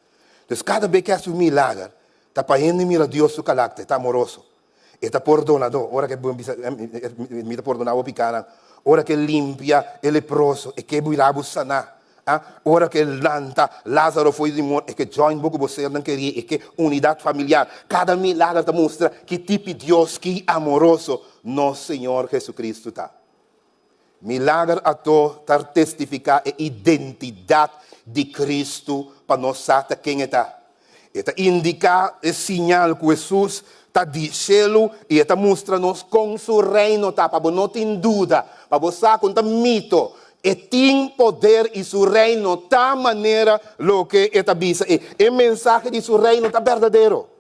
Dus kada be ku e hasi un milager, ta pa hende mira Dios su karakter, ta amoroso, e ta pordonadó, ora ku e bisa, Mi ta pordoná bo pikánan, ora ku e limpia e leproso, e ke bira bo saná. A Ora ku e lanta Lázaro for di morto, e ke join bo ku bo sernan kerí, e ke unidat familiar. Kada milager ta mustra ki tipi Dios, ki amoroso nos Señor Jesucristo ta. Milager ato ta testifiká e identidat di Cristo pa nos sa ta ken e ta. E ta indiká e siñal ku Hesus ta di shelu i e ta mustra nos kon su Reino ta, pa bo no tin duda, pa bo sa ku no ta mito. E tin poder i su Reino ta manera loke e ta bisa. E mensahe di su Reino ta berdadero.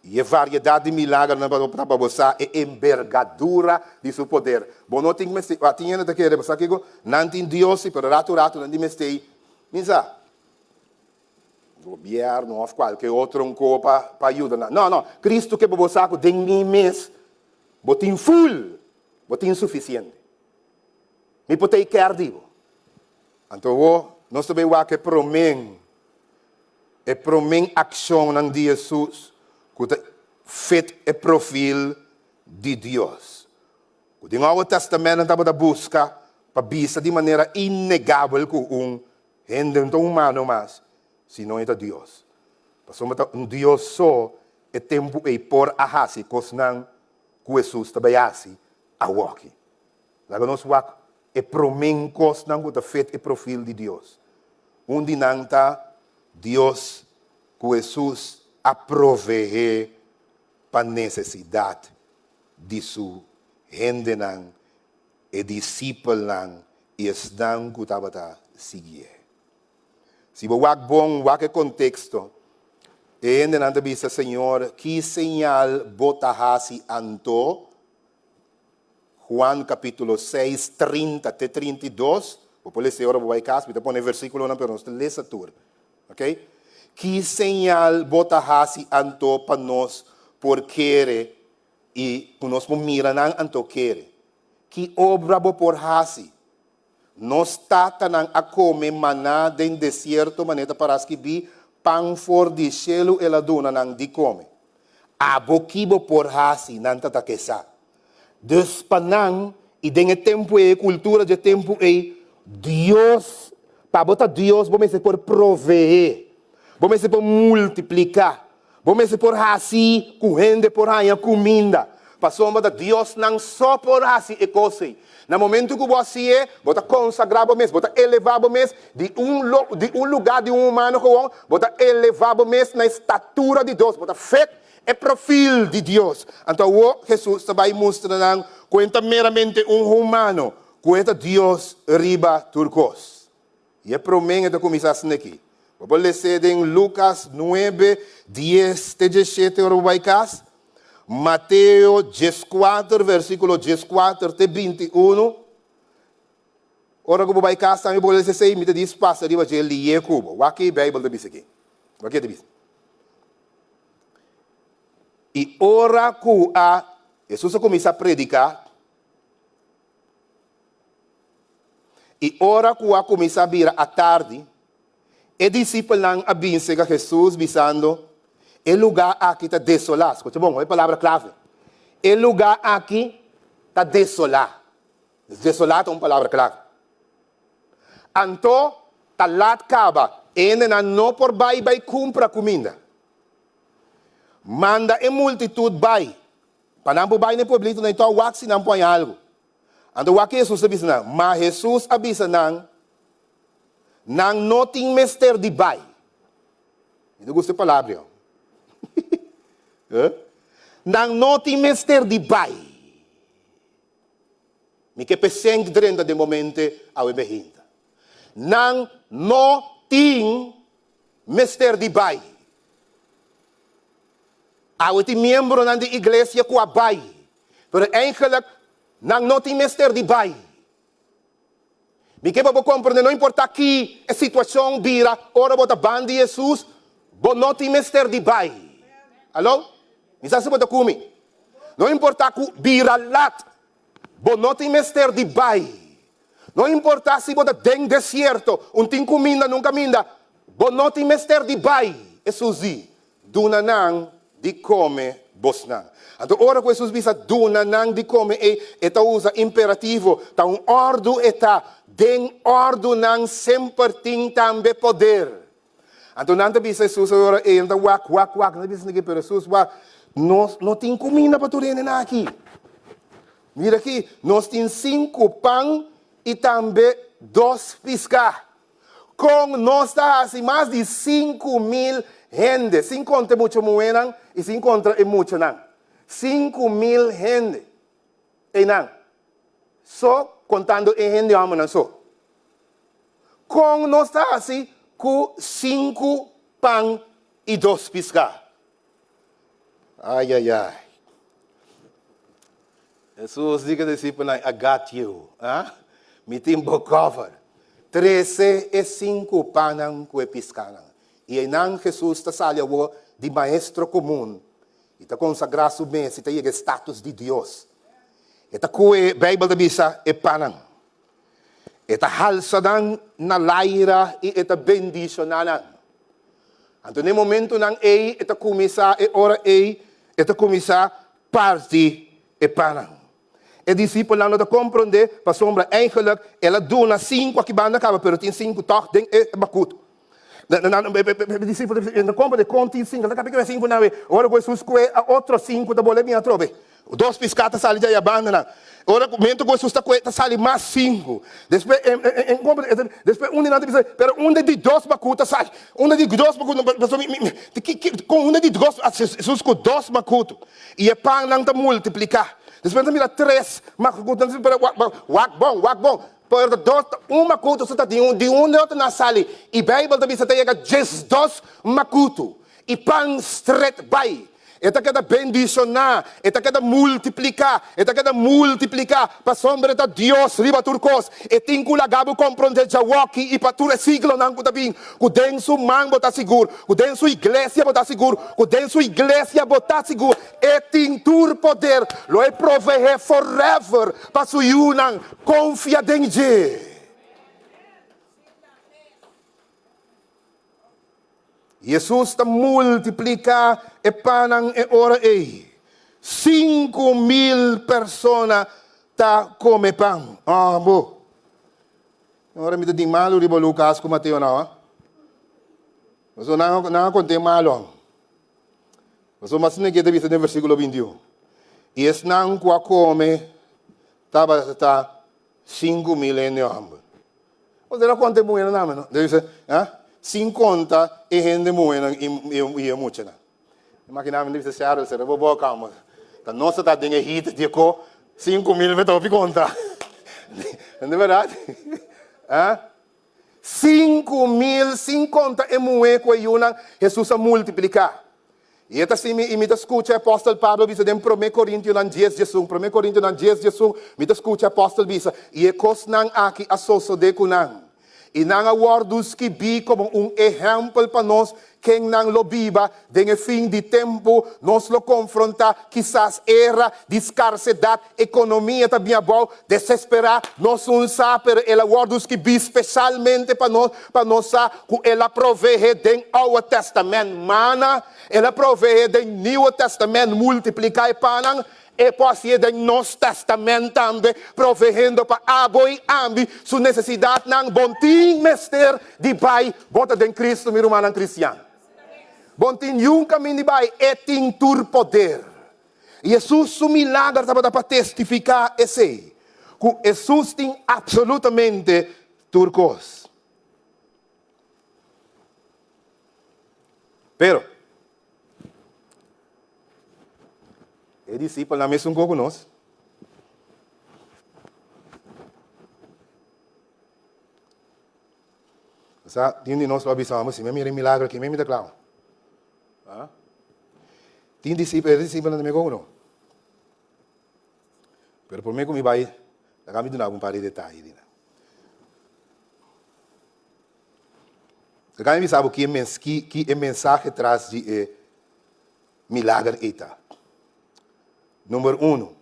I e variedat di milagernan ta pa bo sa e embergadura di su poder. Bo no tin mester, a tin hende ta kere, bo sa kiko? Nan tin Dios si, pero ratu ratu nan tin mester i, mi sa, gobierno of kualke otro un ko pa pa yuda nan. No, no, Cristo ke pa bo sa ku den mi mes bo tin ful, bo tin sufisiente. Mi por take care di bo. Anto awor nos ta bay wak e promen E promé akshonnan di Hesus ku ta fit e profil di Dios, ku den Oude Tèstamènt nan tabata buska pa bisa di manera innegabel ku un hende no ta humano mas, sino e ta Dios. Pasobra ta un Dios so e tempu ei por a hasi kosnan ku Hesus ta bai hasi awoki. Laga nos wak e promé kosnan ku ta fit e profil di Dios. Un di nan ta Dios ku Hesus a proveé pa nesesidat di su hendenan, e disipelnan i esnan ku tabata siguié. Si bo wak bon, wak e konteksto, e hendenan ta bisa, Señor, ki señal bo ta hasi anto? Juan capítulo 6, 30 te 32. Bo por lesa e ora bo bai cas, mi ta pone e versículonan pero nos ta lesa tur. Ok? Ki señal bo ta hasi anto pa nos por kere i ku nos por mira nan anto kere? Ki obra bo por hasi? Nos tatanan a kome maná den desierto manera ta pará skibí, Pan for di shelu el a duna nan di kome. Abo ki bo por hasi? Nan ta ta kesa. Dus pa nan, i den e tempu ei, e kultura dje tempu ei, Dios, pa bo ta Dios bo mester por proveé, bo mester por multipliká, Bo mester por hasi ku hende por haña kuminda, pasobra ta diosnan so por hasi e kos ei. Na momentu ku bo hasié, bo ta konsagrá bo mes, bo ta elevá bo mes di un di un lugá di un humano gewon, bo ta elevá bo mes na e statura di Dios, bo ta fet e profil di Dios. Anto awor Hesus ta bai mustra nan ku e ta meramente un humano, ku e ta Dios riba tur kos. I e promé e ta kuminsá asina aki. Bo por les'é den Lukas nuebe, dies te diesshete ora bo bai kas, Mateo dieskuater, versíkulo dieskuater te bintiunu. Ora ku bo bai kas tambe bo por lesa esei, mi ta dis pasa riba dje lié ku bo. Wak ke Beibel ta bisa aki. Wak ke e ta bisa. I ora ku a Hesus a kuminsá prediká, I ora ku a kuminsá bira atardi, e disipelnan a bin serka Hesus, bisando, E lugá aki ta desolá. Skucha bon, e palabra klave. E lugá aki ta desolá. Desolá ta un palabra klave. Anto ta lat kaba, e hendenan no por bai bai kumpra kuminda. Manda e multitut bai, pa nan por bai na e pueblitonan i tòg wak si nan por haña algu. Anto wak Hesus a bisa nan? Ma Hesus a bisa nan, Nan no tin mester di bai. Mi ta gusta e palabra yo. Nan no tin mester di bai. Mi ke pesenk drenta den bo mente awe behinta. Nan no tin mester di bai. Awe tin miembronan di iglesia ku a bai. Pero eigenlijk nan no tin mester di bai. Mi ke pa bo komprende no importa ki e situashon bira ora bo ta ban di Hesus, bo no tin mester di bai. Alo? Mi sa si bo ta ku mi. No importa ku bira lat, bo no tin mester di bai. No importa si bo ta den desierto, un tin kuminda nun kaminda, bo no tin mester di bai. Hesus di, Duna nan di kome bosnan. Anto ora ku Hesus bisa duna nan di kome ei, e ta usa imperativo, ta un òrdu e ta. Den òrdunan semper tin tambe poder. Anto nan ta bisa Hesus e ora ei, nan ta wak, wak, wak, nan ta bisa esaki, pero Hesus wak, nos no tin kuminda pa tur hendenan aki. Mira aki, nos tin sinku pan i tambe. dos piská. Kon nos ta hasi mas di 5000 hende, sin konta e mucha muhénan i sin konta e muchanan. 5000 hende einan, so kontando e hende hòmbernan so. Kon nos ta hasi ku sinku pan i dos piská? Ai, ai, ai. Hesus di ku e disipelnan, I got you. Ah? Mi tin bo cover. Trese e sinku pannan ku e piskanan. I einan Hesus ta sali awor di maestro komun i ta konsagrá su mes i ta yega e status di Dios. E ta kue, Beibel ta bisa, e pannan. E ta halsa nan na laira i e ta bendishoná nan. Anto na e momentunan ei e ta kuminsá, e ora ei e ta kuminsá parti e pannan. E disipelnan no ta komprondé pasobra eigenlik el a duna sinku aki banda kaba pero tin sinku tòg den e bakutu. E disipelnan no komprondé kon tin sinku, nan ta kapia sinku nan wei. Ora ku Hesus kue a otro sinku ta bole bin atrobe. Dos piská ta sali djaya bandanan. Ora ku mento ku Hesus ta kue ta sali mas sinku. Despues e komprondé, despues un di nan ta bisa, pero unda di dos bakú ta sali? Unda di dos bakú? Pasobra mi, mi, kon unda di dos? Hesus ku dos makutu i e pannan ta multipliká. Despues nan ta mira tres makutu, nan ta bisa, pero wak bon, wak bon. Pero ta dos, un makutu so ta di un, di unda otro nan sali? I Beibel ta bisa ta yega 12 makutu i pan stret bai. E ta keda bendishoná, e ta keda multipliká, e ta keda multipliká, pasobra e ta Dios riba tur kos. E tin ku laga bo komprondé djawoki i pa tur e siglonan ku ta bin, ku den Su man bo ta sigur, ku den Su iglesia bo ta sigur, ku den Su iglesia bo ta sigur. E tin tur poder, lo e proveé forever pa Su yunan. Konfia den dje. Hesus ta multipliká e pannan e ora ei. 5000 persona ta kome pan. Ah, bo. Ora mi ta tin malu riba Lukas ku Mateo nau, ah. Pasobra nan, nan a kont'é malu an. Pasobra mas esaki ta bisa den versíkulo 21. I esnan ku a kome tabata 5000 hende hòmber. Bo ta konta e muhénan tambe, no? Debe bisa, ah, sin konta e hende muhénan i e muchanan. Imaginá mi bisa Cheryl, sera bo boka, amo. Ta nos ta den e hit di e ko, 5000 mi ta hopi konta. No ta bèrdat? Ah? 5000 sin konta e muhé ku e yunan, Hesus a multipliká. I e ta así, i mi ta skucha e apòstel Pablo bisa den Promé Korintionan dies 11, Promé Korintionan dies 11, mi ta skucha e apòstel bisa, I e kosnan aki a sosodé ku nan, i nan a wòrdu skibí komo un ehèmpel pa nos, ken nan lo biba den e fin di tempu, nos lo konfrontá kisas era di skarsedat, ekonomia ta bin abou, desesperá, nos un sa, pero el a wòrdu skibí speshalmente pa nos, Pa nos sa ku el a proveé den Oude Tèstamènt mana, el a proveé den Nieuwe Tèstamènt multipliká e pannan, e por hasié den nos tèstamènt tambe, provehendo pa abo i ami su nesesidatnan. Bon tin mester di bai, bo ta den Kristu, mi rumannan kristian. Bon tin niun kamin di bai, e tin tur poder. Hesus su milager tabata pa testifiká esei, ku Hesus tin apsolutamente Tur kos. Pero, e disipelnan mesun ku nos. Sa, tin di nos lo a bisa, Amo, si mi a mira e milagro aki, mi a mira kla. Tin disipel, e disipelnan ta mekon ku nos. Pero promé ku mi bai, laga mi duna bo un par di detaye di nan. Laga mi bisa bo ki e ki ki e mensahe tras di e milager ei ta. Number uno,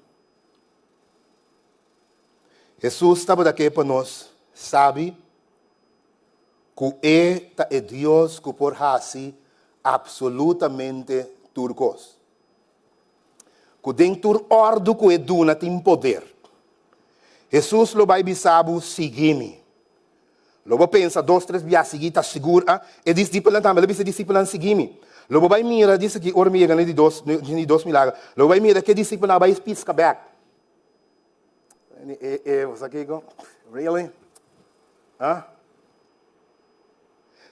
Hesus tabata ke pa nos sabi ku e ta e Dios ku por hasi absolutamente tur kos. Ku den tur òrdu ku e duna tin poder. Hesus lo bai bisa bo, Sigui mi. Lo bo pensa dos tres bia sigui ta sigur a e disipelnan tambe lo bisa e disipelnan sigui mi. Lo bo bai mira dice aki ora mi yega na di dos na di dos milager lo bo bai mira ke disipelnan a bai piska bek. E e bo sa kiko? Really? Ah?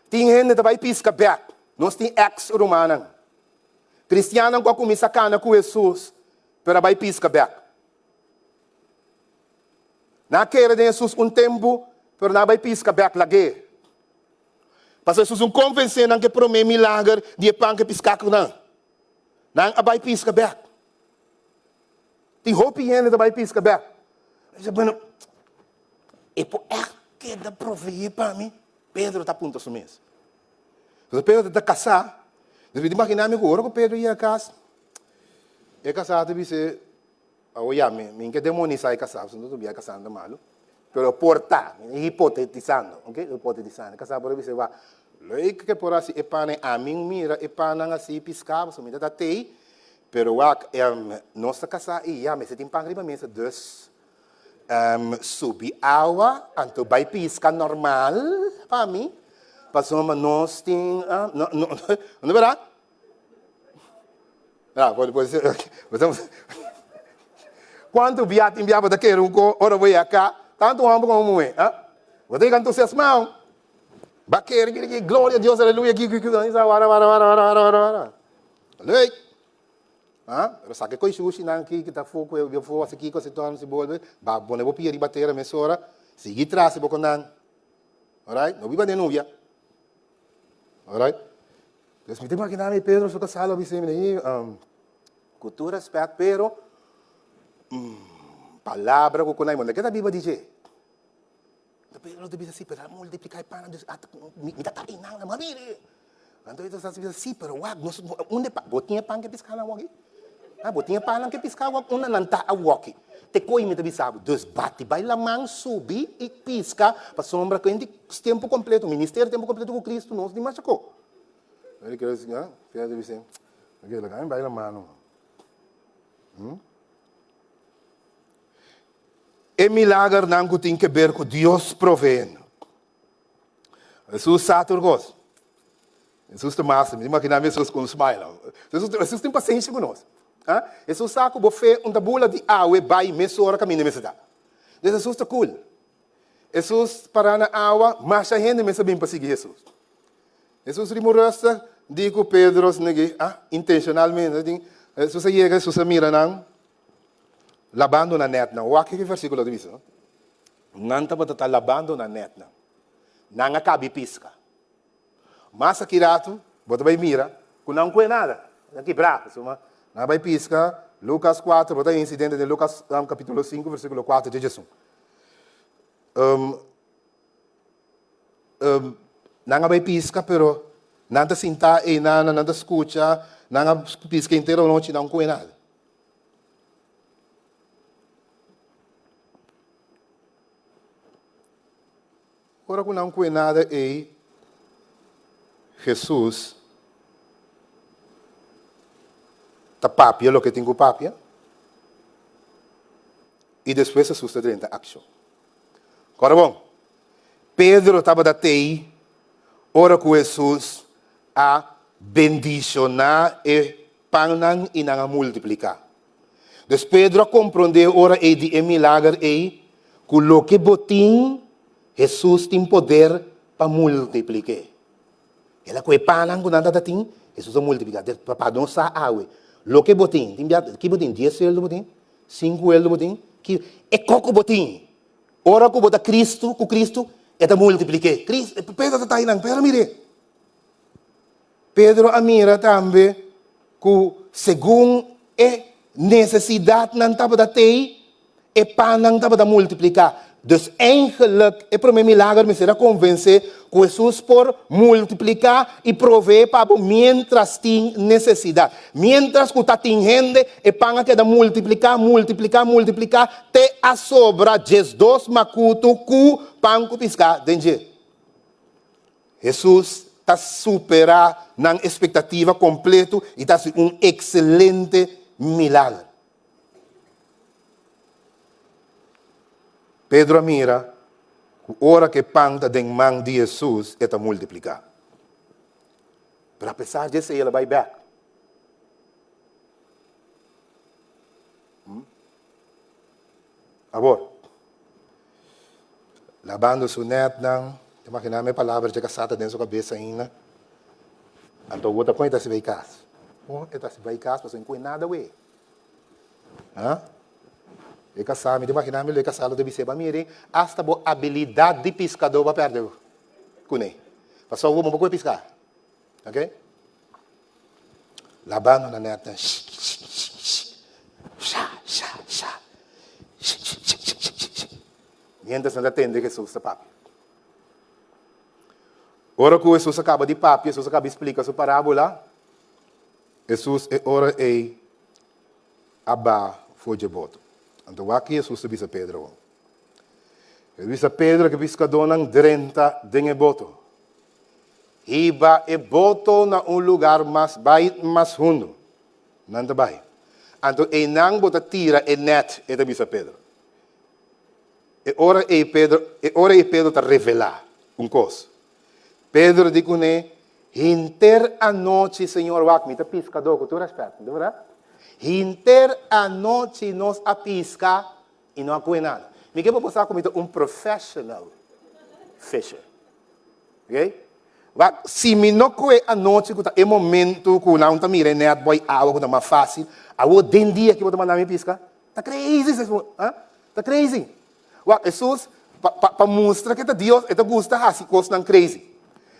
Tin hende ta bai piska bek. Nos tin ex rumannan. Kristiannan ku a kuminsá kana ku Hesus, pero a bai piska bek. Nan a kere den Hesus un tempu, pero nan a bai piska bek lag'é. Pasobra Hesus un konvensé nan ku e promé milager di e pan ku e piská ku nan. Nan a bai piska bek. Tin hopi hende ta bai piska bek. Nan bisa, Bueno, e por ègt keda proveé pa mi? Pedro ta puntra su mes. Pasobra Pedro ta kasá. Nos por imaginá mi ku ora ku Pedro yega kas, e kasá ta bis'é, Awor ya, mi mi ke demonisá e kasá, pasobra no ta bia e kasá ta malu. Pero por ta, mi hipotetisando, ok, hipotetisando, e kasá por a bisa, Wak, leuk ke por hasi e pan ei, ami mira e pannan hasi piská, pasobra mi ta ta tei, pero wak, nos ta kasá i ya, mester tin pan riba mesa, dus subi awa, anto bai piska normal pa mi, pasobra nos tin, no, no, no berdad? Ah, por, por, Kuantu bia tin bia bo ta kere un ko ora bo yega ka, tantu hòmber komo muhé, ah? Bo ta yega entusiasmá, ba kere kere kere, gloria a Dios, aleluya, ki ki ki, wara wara wara wara wara wara wara. Leuk. Ah, pero sa ke koi shushinan ki ki ta fo ku e fo hasi kiko hasi torno si bolbe, ba pone bo pia riba tera mesora, sigui tras bo ku nan. Alright? No biba den nubia. Alright? Dus mi ta imaginá mi Pedro su kasá lo bisa mi, ku tur rèspèt, pero palabra ku kunai bo no keda biba di dje. Pedro ta bisa si, pero a multipliká e pannan, dus mi ta tapa einan, nan mira. Anto e ta bisa si, pero wak, nos unda e pan, bo tin e pan ku e piská nan awor aki? Ha, bo tin e pannan ku e piská awor? Unda nan ta awor aki? Te koe mi ta bisa bo, dus bati bai laman, subi i piska, pasobra ku hende tempu kompleto, ministerio tempu kompleto ku Kristu, nos di masha ko. Pedro ta bisa, ok, laga mi bai laman no. E milagernan ku tin keber ku Dios proveendo. Hesus sa tur kos. Hesus ta mas, mi ta imaginá mi Hesus ku un smile. Hesus, Hesus tin pasenshi ku nos. Ha? Hesus sa ku bo fe un ta bula di awe bai mesora kaminda mester ta. Dus Hesus ta cool. Hesus pará na awa, masha hende mester bin pa sigui Hesus. Hesus riba un rustig di ku Pedro snigi, ah, intenshonalmente, tin, Hesus a yega, Hesus a mira nan labando nan nètnan. Wak ki versíkulo ta bisa. Nan tabata ta labando nan nètnan. Nan a kabi piska. Mas aki ratu, bo ta bai mira ku nan kue nada. Nan kibrá. Pasobra nan a bai piska, Lukas kuater, bo ta insidente den Lukas kapítulo sinku, versíkulo kuater dje djesun. Nan a bai piska, pero nan ta sintá einan, nan ta skucha, nan a piska henter anochi, nan kue nada. Ora ku nan kue nada ei, Hesus ta papia loke tin ku papia, i despues Hesus ta drenta akshon. Kòrda bon, Pedro tabata tei ora ku Hesus a bendishoná e pannan i nan a multipliká. Dus Pedro a komprondé ora ei di e milager ei ku loke bo tin, Hesus tin poder pa multiplik'é. El a ku e pannan ku nan tabata tin, Hesus a multipliká. Dus pa nos sa awe, loke bo tin, tin bia, ki bo tin? Dies sueldo bo tin? Sinku sueldo bo tin? Ki, e koko bo tin? Ora ku bo ta Kristu, ku Kristu, e ta multiplik'é. Pedro ta ta einan, Pedro a mir'é. Pedro a mira tambe ku segun e nesesidatnan tabata tei, e pannan tabata multipliká. Dus eigenlik e promé milager mester a konvensé ku Hesus por multipliká i proveé pa bo miéntras tin nesesidat. Miéntras ku ta tin hende, e pan a keda multipliká, multipliká, multipliká te a sobra diesdos makutu ku pan ku piská den dje. Hesus ta superá nan espektativa kompletu i ta hasi un ekselente milager. Pedro a mira ku ora ku e pan ta den man di Hesus, e ta multipliká. Pero apesar di esei el a bai bèk. Awor, Labando su nètnan, ta imaginá mi e palabra dje kasá ta den su kabes ainda. Anto awor ta kon e ta hasi bai kas? Kon e ta hasi bai kas pasobra e no kohe nada awe? Ha? E kasá, mi ta imaginá mi lo e kasá lo ta bis'é, Ba mira, asta bo abilidat di piskadó bo a pèrdè kuné. Pasobra awor bo no por kohe piská. Ok? Labando na nètnan, sha, sha, sha, Mientras nan ta tende Hesus ta papia. Ora ku Hesus a kaba di papia, Hesus a kaba di splika su parábola, Hesus e ora ei a baha for dje boto. Anto wak ki Hesus ta bisa Pedro awor. El a bisa Pedro ku e piskadónan drenta den e boto. Hiba e boto na un lugar mas bai mas hundu. Nan ta bai. Anto einan bo ta tira e nèt, e ta bisa Pedro. E ora ei Pedro, e ora ei Pedro ta revelá un kos. Pedro di kuné, Hinter anochi, Señor, wak, mi ta piskadó, ku tur rèspèt, no ta bèrdat? Hinter anochi nos a piska i no a kohe nada. Mi ke pa bo sa ku mi ta un professional fisher. Ok? Wak, si mi no kohe anochi ku ta e momento ku nan ta mira e nèt boi awa ku ta mas fásil, awor den dia ki bo ta manda mi piska? Ta crazy ses bo, ha? Ta crazy. Wak, Hesus, pa, pa, pa mustra ke ta Dios, e ta gusta hasi kosnan crazy.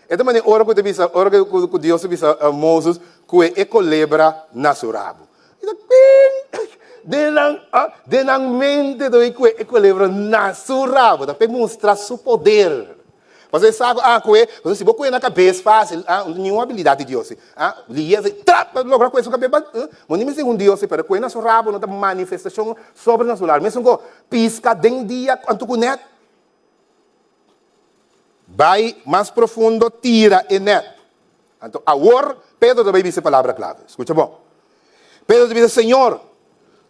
E ta manera ora ku ta bisa, ora ku, ku Dios a bisa Moses ku e kolebra na su rabu. E ta ping! Den nan, ha? Den nan mente ta bai ku e kolebra na su rabu. Ta p'e mustra su poder. Pasobra e sa ku, ah, kue, pasobra si bo kue na kabes fásil, ah, niun abilidat di Dios si. Ah, lies si, trap, ta logra kue su kabes, but, bo no mester un Dios si, pero kue na su rabo no ta manifestashon sobrenatural. Mesun ku piska den dia anto ku nèt, bai mas profundo, tira e nèt. Anto awor Pedro ta bai bisa e palabra klave. Skucha bon. Pedro ta bisa, Señor,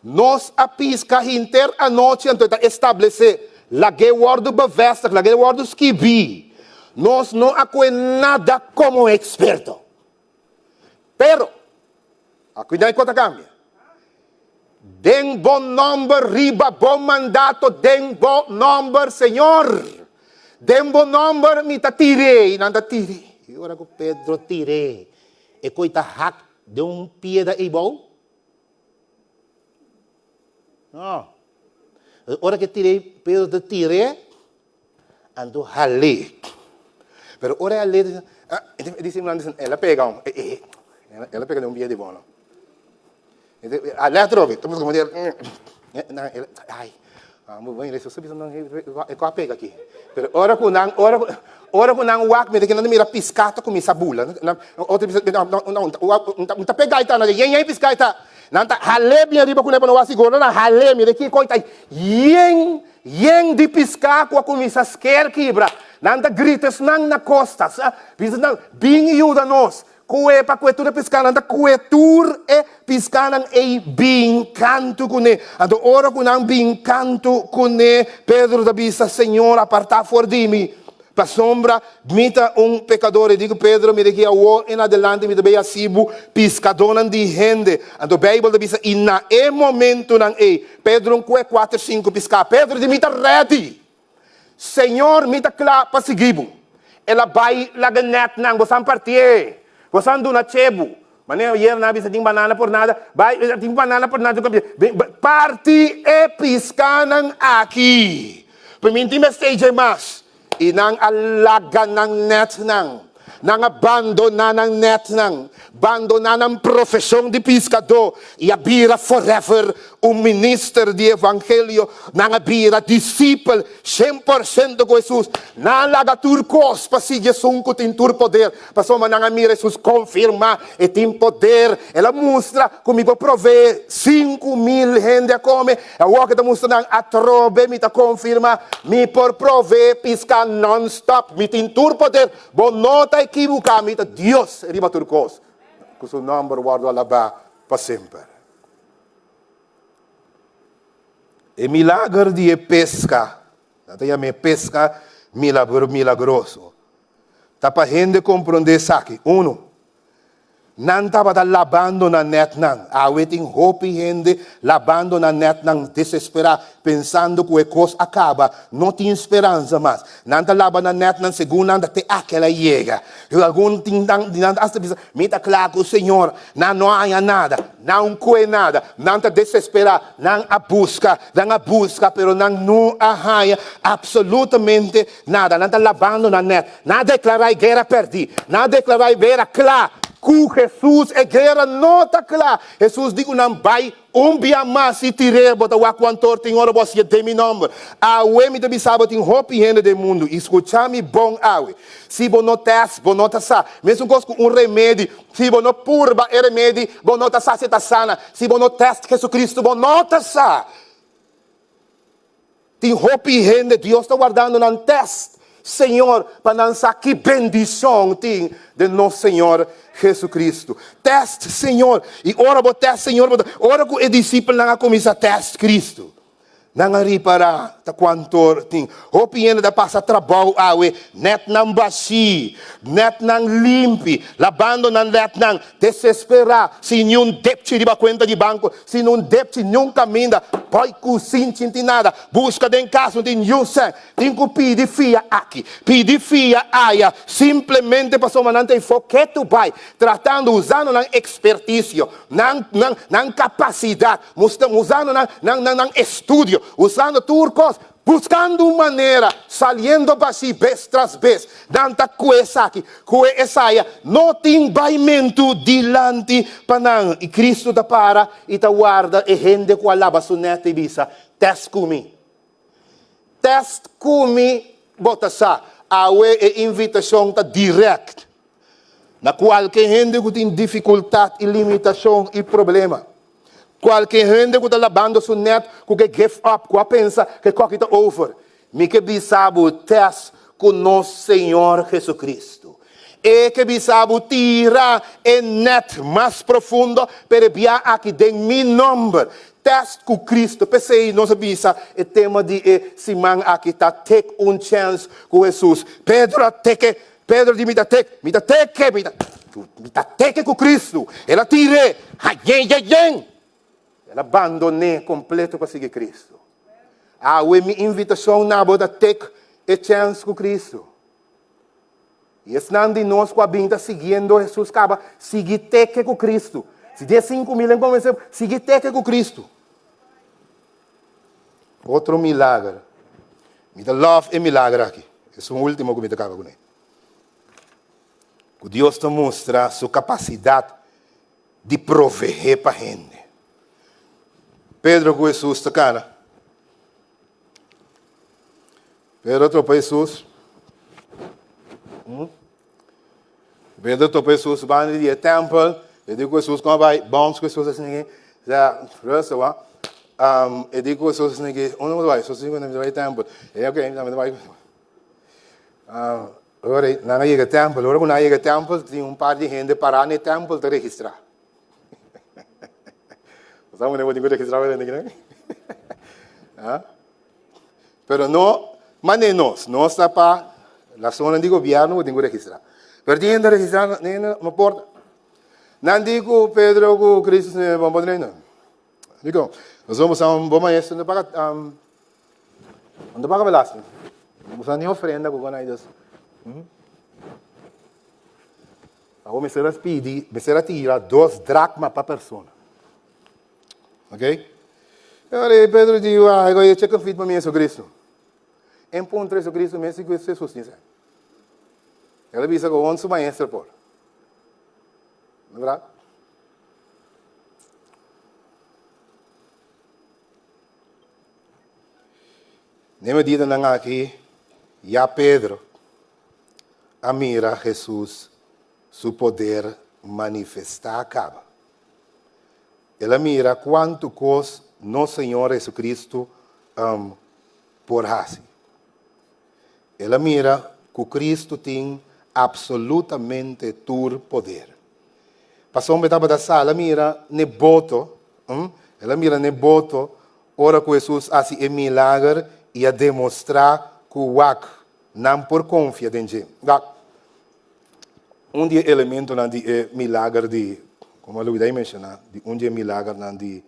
nos a piska hinter anochi, anto e ta establesé, lag'é wòrdu bevestig, lag'é wòrdu skibí. Nos no a kohe nada komo eksperto. Pero, akuidá e kos ta kambia. Den bo nòmber, riba bo mandato, den bo nòmber, Señor. Den bo nòmber mi ta tir'é. I nan ta tir'é. I ora ku Pedro tir'é, e koi ta hak den un piedra ei bou? No. Ora ku e tir'é, Pedro ta tir'é, anto hal'é. Pero ora e hal'é, e disipelnan dicen, El a pega un, el a pega den un piedra ei bou, no. Alé atrobe, ta buska manera, ai, bueno, Hesus ta bisa nan, e ko a pega aki. Pero ora ku nan, ora ku, ora ku nan wak, mira ke nan ta mira piská ta kuminsá bula. Otro bisa, no, no, no, un ta pega aita, nan ta yen yen piská aita. Nan ta hal'é bien riba kuné pa nan wak siguro, nan hal'é, mira kiko ta yen, yen di piská ku a kuminsá sker kibra. Nan ta grita esnan na kosta, bisa nan, bin yuda nos. Kue pa kue tur e piskanan ta kue tur e piskanan ei bin kantu kuné. Anto ora ku nan bin kantu kuné, Pedro ta bisa, Señor, apartá for di mi, pasobra mi ta un pekador. E di ku Pedro, Mira aki awor en adelante mi ta bai hasi bo piskadónan di hende. Anto Beibel ta bisa, I na e momentunan ei, Pedro un kue kuater sinku piská. Pedro di, Mi ta rèdi! Señor, mi ta kla pa sigui bo. El a bai laga nètnan, bo san partié, bo san duna chebu. Manera ayer nan a bisa tin banana por nada, bai tin banana por nada, parti e piskánan aki. Pues mi no tin mester dje mas. I nan a laga nan nètnan. Nan a bandoná nan nètnan, bandoná nan profeshon di piskadó i a bira forever un minister di evangelio. Nan a bira disipel 100% ku Hesus. Nan a laga tur kos pa sigui esun ku tin tur poder, pasobra nan a mira Hesus konfirmá e tin poder. El a mustra ku mi por proveé 5000 hende a kome. Awor ke ta mustra nan atrobe mi ta konfirmá mi por proveé piská nònstòp. Mi tin tur poder. Bo no ta ekibuká, mi ta Dios riba tur kos, ku su nòmber wòrdu alabá pa semper. E milager di e peska, nan ta yam'é peska milagroso, ta pa hende komprondé esaki, Unu, Nan tabata labando nan nètnan. Awe tin hopi hende labando nan nètnan desesperá, pensando ku e kos a kaba, no tin speransa mas. Nan ta laba nan nètnan segun nan ta te aki el a yega. Algun tin nan di nan ta asta bisa, Mi ta kla ku Señor. Nan no a haña nada, nan kue nada. Nan ta desesperá. Nan a buska, nan a buska, pero nan no a haña apsolutamente nada. Nan ta labando nan nèt. Nan a deklará e guera pèrdí. Nan a deklará e guera kla. Ku Hesus e guera no ta kla. Hesus di ku nan, Bai un bia mas i tir'é, bo ta wak kuantor tin ora bo hasié den mi nòmber. Awe mi ta bisa bo tin hopi hende den mundu, i skucha mi bon awe. Si bo no tèst, bo no ta sa. Mesun kos ku un remedi, si bo no purba e remedi, bo no ta sa si e ta sana. Si bo no tèst Hesukristu, bo no ta sa. Tin hopi hende Dios ta wardando nan test, Señor, pa nan sa ki bendicion tin den nos Señor Jesucristo. Test Señor, y ora bo test Señor, bo ta, ora cu e discipelnan a cuminsa test Cristo, nan a ripara ta cuantor tin. Hopi hende ta pasa trabou awe, net nan bashi, net nan limpi, labando nan netnan, Desesperá, sin niun depchi riba kuenta di banko, sin un depchi niun kaminda, bai ku sin sinti nada, buska den kas no tin niun sèn, tin ku pidi fia aki, pidi fia aya, simplemente pasobra nan ta e foketu bai, tratando, usando nan ekspertisio, nan, nan, nan kapasidat, usando nan, nan, nan, nan estudio, usando tur kos, Buscando un manera, saliendo bashi bes tras bes, nan ta cue esaki, cue esaya, no tin baimentu dilanti pa nan. I Cristo ta para i ta warda e hende cu a laba su net i bisa, Test cu mi. Test cu mi, bo ta sa. Awe e invitacion ta direct na cualke hende cu tin dificultad i limitacion i problema. Kualke hende ku ta labando su nèt ku ke give up, ku a pensa ku e kòki ta over, mi ke bisa bo tèst ku nos Señor Jesucristo. E ke bisa bo tira e nèt mas profundo, pero e bia aki den mi nòmber. Tèst ku Cristo. P'esei nos a bisa e tema di e siman aki ta Take un chèns ku Jesus. Pedro a teke Pedro di, Mi ta tek, mi ta teke, mi ta, mi ta teke ku Kristu. El a tir'é, hayen, yayen. El a bandon'é kompleto pa sigui Kristu. Awe mi invitashon na bo ta tek e chèns ku Kristu. I esnan di nos ku a bin ta siguiendo Hesus kaba, sigui teke ku Kristu. Si di e 5000 en konvensé, sigui teke ku Kristu. Otro milager. Mi ta love e milager aki. Esun ultimo ku mi ta kaba kuné. Ku Dios ta mustra su kapasidat di proveé pa hende. Pedro ku Hesus ta kana. Pedro a topa Hesus. Pedro topa Hesus banda di e tèmpel, e di ku Hesus kòm a bai bòns ku Hesus asin'aki, sa rustig wak. E di ku Hesus asin'aki, unda bo ta bai? Hesus di ku mi ta bai tèmpel. E di oke, mi tambe ta bai. Ora nan a yega tèmpel, ora ku nan a yega tèmpel tin un par di hende pará na e tèmpel ta registrá. Bo sa manera bo tin ku registrá pa hende kinan? Pero no mane nos, nos ta pa lasonan di gobierno bo tin ku registra. Pero tin hende registra na no porta. Nan di ku Pedro ku Cristo si bon por drenta. Dikon? Pasobra bo sa un bon maestro no ta paga no ta paga belasting. Bo sa ni ofrenda ku konai dus. Awor mester a pidi, mester a tira dos drakma pa persona. Ok? E ora ei Pedro di, Wah, e cheka fit pa mi Jesucristo. En puntra Jesucristo mes si ku Jesus tin sèn. El a bisa ku hon su maestro por. No bra? Ne medidanan aki ya Pedro a mira Jesus su poder manifestá kaba. El a mira kuantu kos nos Señor Jesucristo por hasi. El a mira ku Cristo tin apsolutamente tur poder. Pasobra e tabata sa, el a mira n'e boto, el a mira n'e boto ora ku Hesus hasi e milager i a demostrá ku wak nan por konfia den dje. Wak. Un di e elementonan di e milager di, komo a lubidá di menshoná, di un di e milagernan di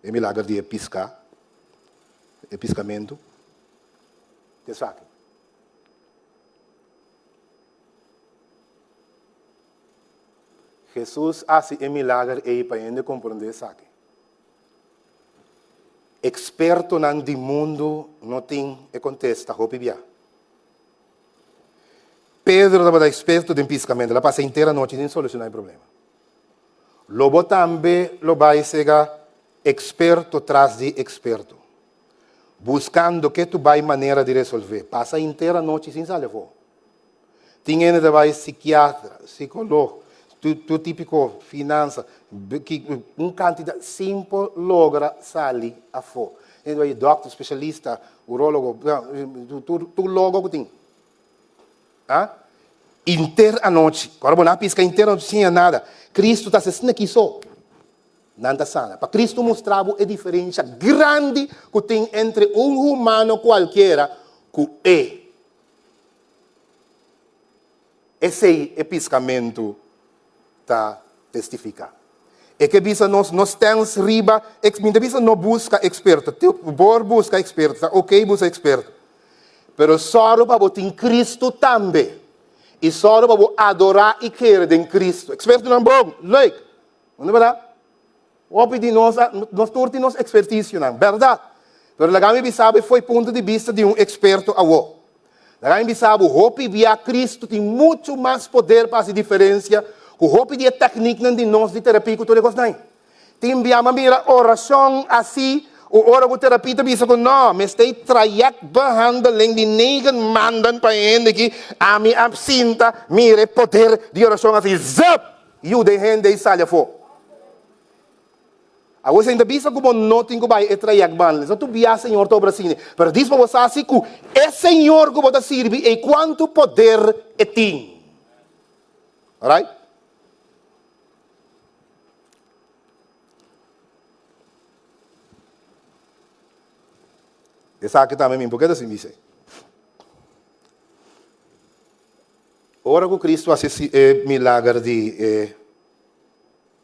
e milager di e piská, e piskamentu, ta esaki. Hesus hasi e milager ei pa hende komprondé esaki. Ekspertonan di mundu no tin e kontesta hopi bia. Pedro tabata eksperto den piskamentu, el a pasa henter anochi sin solushoná e problema. Lo bo tambe lo bai sega eksperto tras di eksperto, buskando ke tu bai manera di resolvé, pasa henter anochi sin sali afó. Tin hende ta bai sikiatra, sikolog, tur tipiko, finansa, un kantidat sin por logra sali afó. Hende bai dòkter, spesialista, urologo, tur logo ku tin. A Inter anochi. Ora bo na piska inter anochi sin haña nada. Kristu ta hasi asina aki so. Nan ta sana. Pa Kristu mustra bo e diferensha grandi ku tin entre un humano kualkiera ku e. Esei e piskamentu ta testifiká. E ke bisa nos no stèns riba eks mi ta bisa no buska eksperto. Por buska eksperto, ta oké buska eksperto. Pero sòru pa bo tin Kristu tambe. I sòru pa bo adorá i kere den Kristu. Ekspertonan bon, leuk. No ta bèrdat? Hopi di nos a, nos tur tin nos ekspertisionan, bèrdat. Pero laga mi bisa bo fo'i punto di bista di un eksperto awor. Laga mi bisa bo, hopi bia Kristu tin muchu mas poder pa hasi diferensia ku hopi di e tèkniknan di nos di terapia ku tur e kosnan. Tin bia mi a mira orashon asi, un ora ku terapia ta bisa ku no, mester e trajectbehandeling di negen maanden pa e hende aki, ami a sinta mira e poder di orashon asi, zep! Yuda e hende ei sali afó. Awor esei ta bisa ku bo no tin ku bai e trayèkt banda. Esei tur bia Señor ta obra asina. Pero dis pa bo sa si ku e Señor ku bo ta sirbi ei kuantu poder e tin. Alright? Esaki tambe mi por keda sin bisa. Ora ku Kristu hasi e milager di e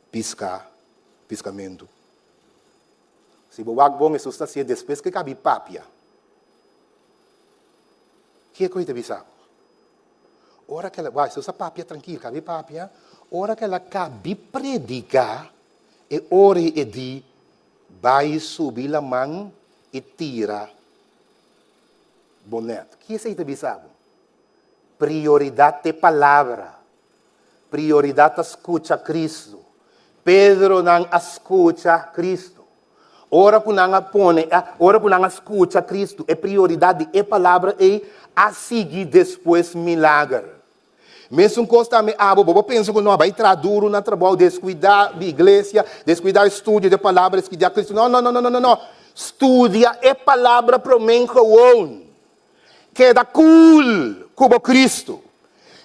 piska, piskamentu, si bo wak bon Hesus ta hasié despues ku e kabi papia. Kiko e ta bisa bo? Ora ku el a, wak, Hesus a papia trankil, kabi papia, ora ku el a kabi prediká, e ora ei e di, Bai subi laman i tira bo nèt. Ki esei ta bisa bo? Prioridat t'e palabra. Prioridat ta skucha Kristu. Pedronan a skucha Kristu. Ora ku nan a pone, ora ku nan a skucha Kristu, e prioridat di e palabra ei a sigui despues milager. Mesun kos tambe abo, bo por pensa ku no a bai traha duru na trabou, deskuidá di iglesia, deskuidá estudio di e palabra, deskuidá Kristu. No, no, no, no, no, no. Studia e palabra promé gewoon. Keda cool ku bo Cristo.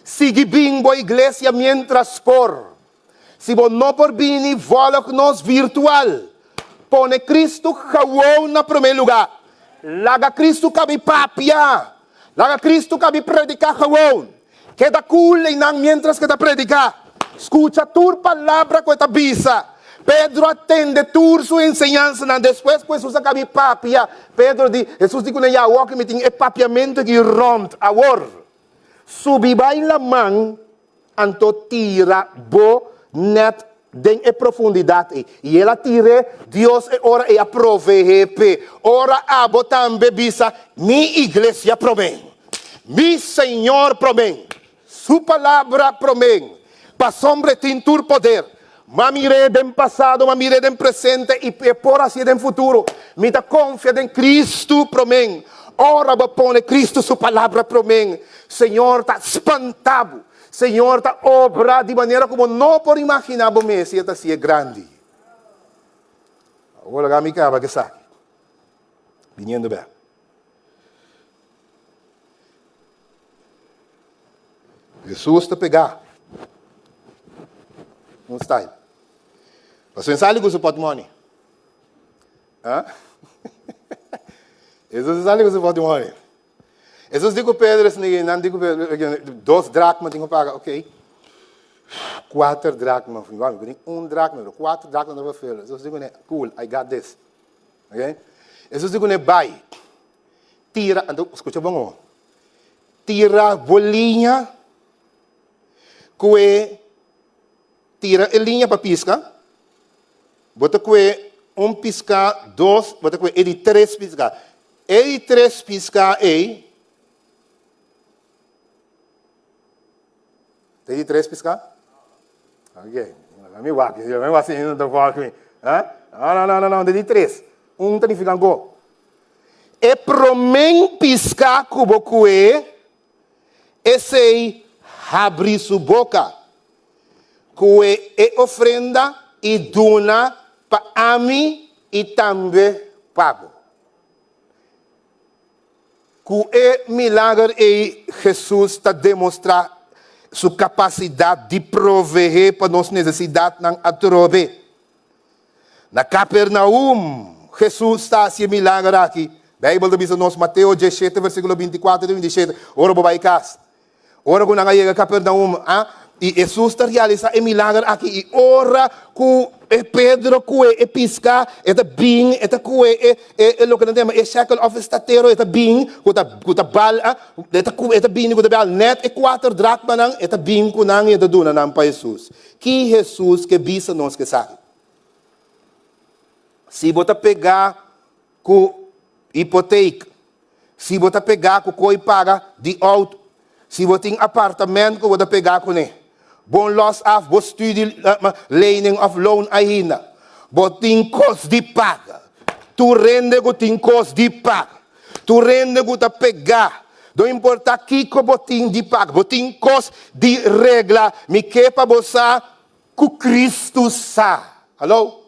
Sigui bin bo iglesia mientras por. Si bo no por bini volg nos virtual. Pone Cristo gewoon na prome luga. Laga Cristo kabi papia. Laga Cristo kabi predica gewoon. Keda cool einan mientras ke ta predica. Scucha tur palabra ku e ta bisa. Pedro a tende tur su enseñansanan. Despues ku Hesus a kabi papia, Pedro di, Hesus di kuné, Ya awor ku mi tin e papiamentu aki rònt awor. Subi bai laman, anto tira bo nèt den e profundidat ei. I el a tir'é, Dios e ora ei a proveé p'e. Ora abo tambe bisa, Mi iglesia promé, mi Señor promé, Su palabra promé, pasobra e tin tur poder. M'a mir'é den pasado, m'a mir'é den presente i e por hasié den futuro. Mi ta konfia den Kristu promé. Ora bo pone Kristu su palabra promé, Señor ta spantá bo. Señor ta obra di manera ku bo no por imaginá bo mes i e ta hasié grandi. Awor laga mi kaba ku esaki. Biniendo bèk. Hesus ta pegá un style. Pasobra e sali ku su pòtmòni. Ha? Hesus a sali ku su pòtmòni. Hesus di ku Pedro, nan di ku Pedro, dos drakma tin ku paga, ok. Kuater drakma, mi wak, mi tin un drakma, pero kuater drakma no ta veel. Hesus di kuné, Cool, I got this. Ok? Hesus di kuné, Bai, tira, anto skucha bon awor, tira bo liña kue, tira e liña pa piska, bo ta kue un piska, dos, bo ta kue e di tres piska. E di tres piska ei, Ta di tres piská? Ok. Mi wak, mi wak si hende ta volg mi. No, no, no, no, no, ta di tres. Un ta nifiká go. E promé piská ku bo kue, esei habri su boka. Kue e ofrenda i duna pa ami i tambe pa bo. Ku e milager ei Hesus ta demostrá su kapasidat di proveé pa nos nesesidatnan atrobe. Na Kapernaum, Hesus ta hasi e milager aki. Beibel ta bisa nos, Mateo diesshete versíkulo bintikuater te bintishete, Ora bo bai kas, Ora ku nan a yega Kapernaum, a i Hesus ta realisá e milager aki, i ora ku e Pedro kue e piská, e ta bin, e ta kue e e loke nan ta yama e shekel òf e statero, e ta bin ku ta ku ta bal, a e ta ku e ta bini ku ta bal nèt e kuater drakmanan, e ta bin ku nan i e ta duna nan pa Hesus. Ki Hesus ke bisa nos ku esaki? Si bo ta pegá ku hipotek, si bo ta pegá ku koi paga di outo, si bo tin apartament ku bo ta pegá kuné, bon lòs af bo studi lening òf loan ainda, bo tin kos di paga. Tur hende ku tin kos di paga, tur hende ku ta pegá, no importá kiko bo tin di paga, bo tin kos di regla, mi ke pa bo sa ku Kristu sa. Hallo?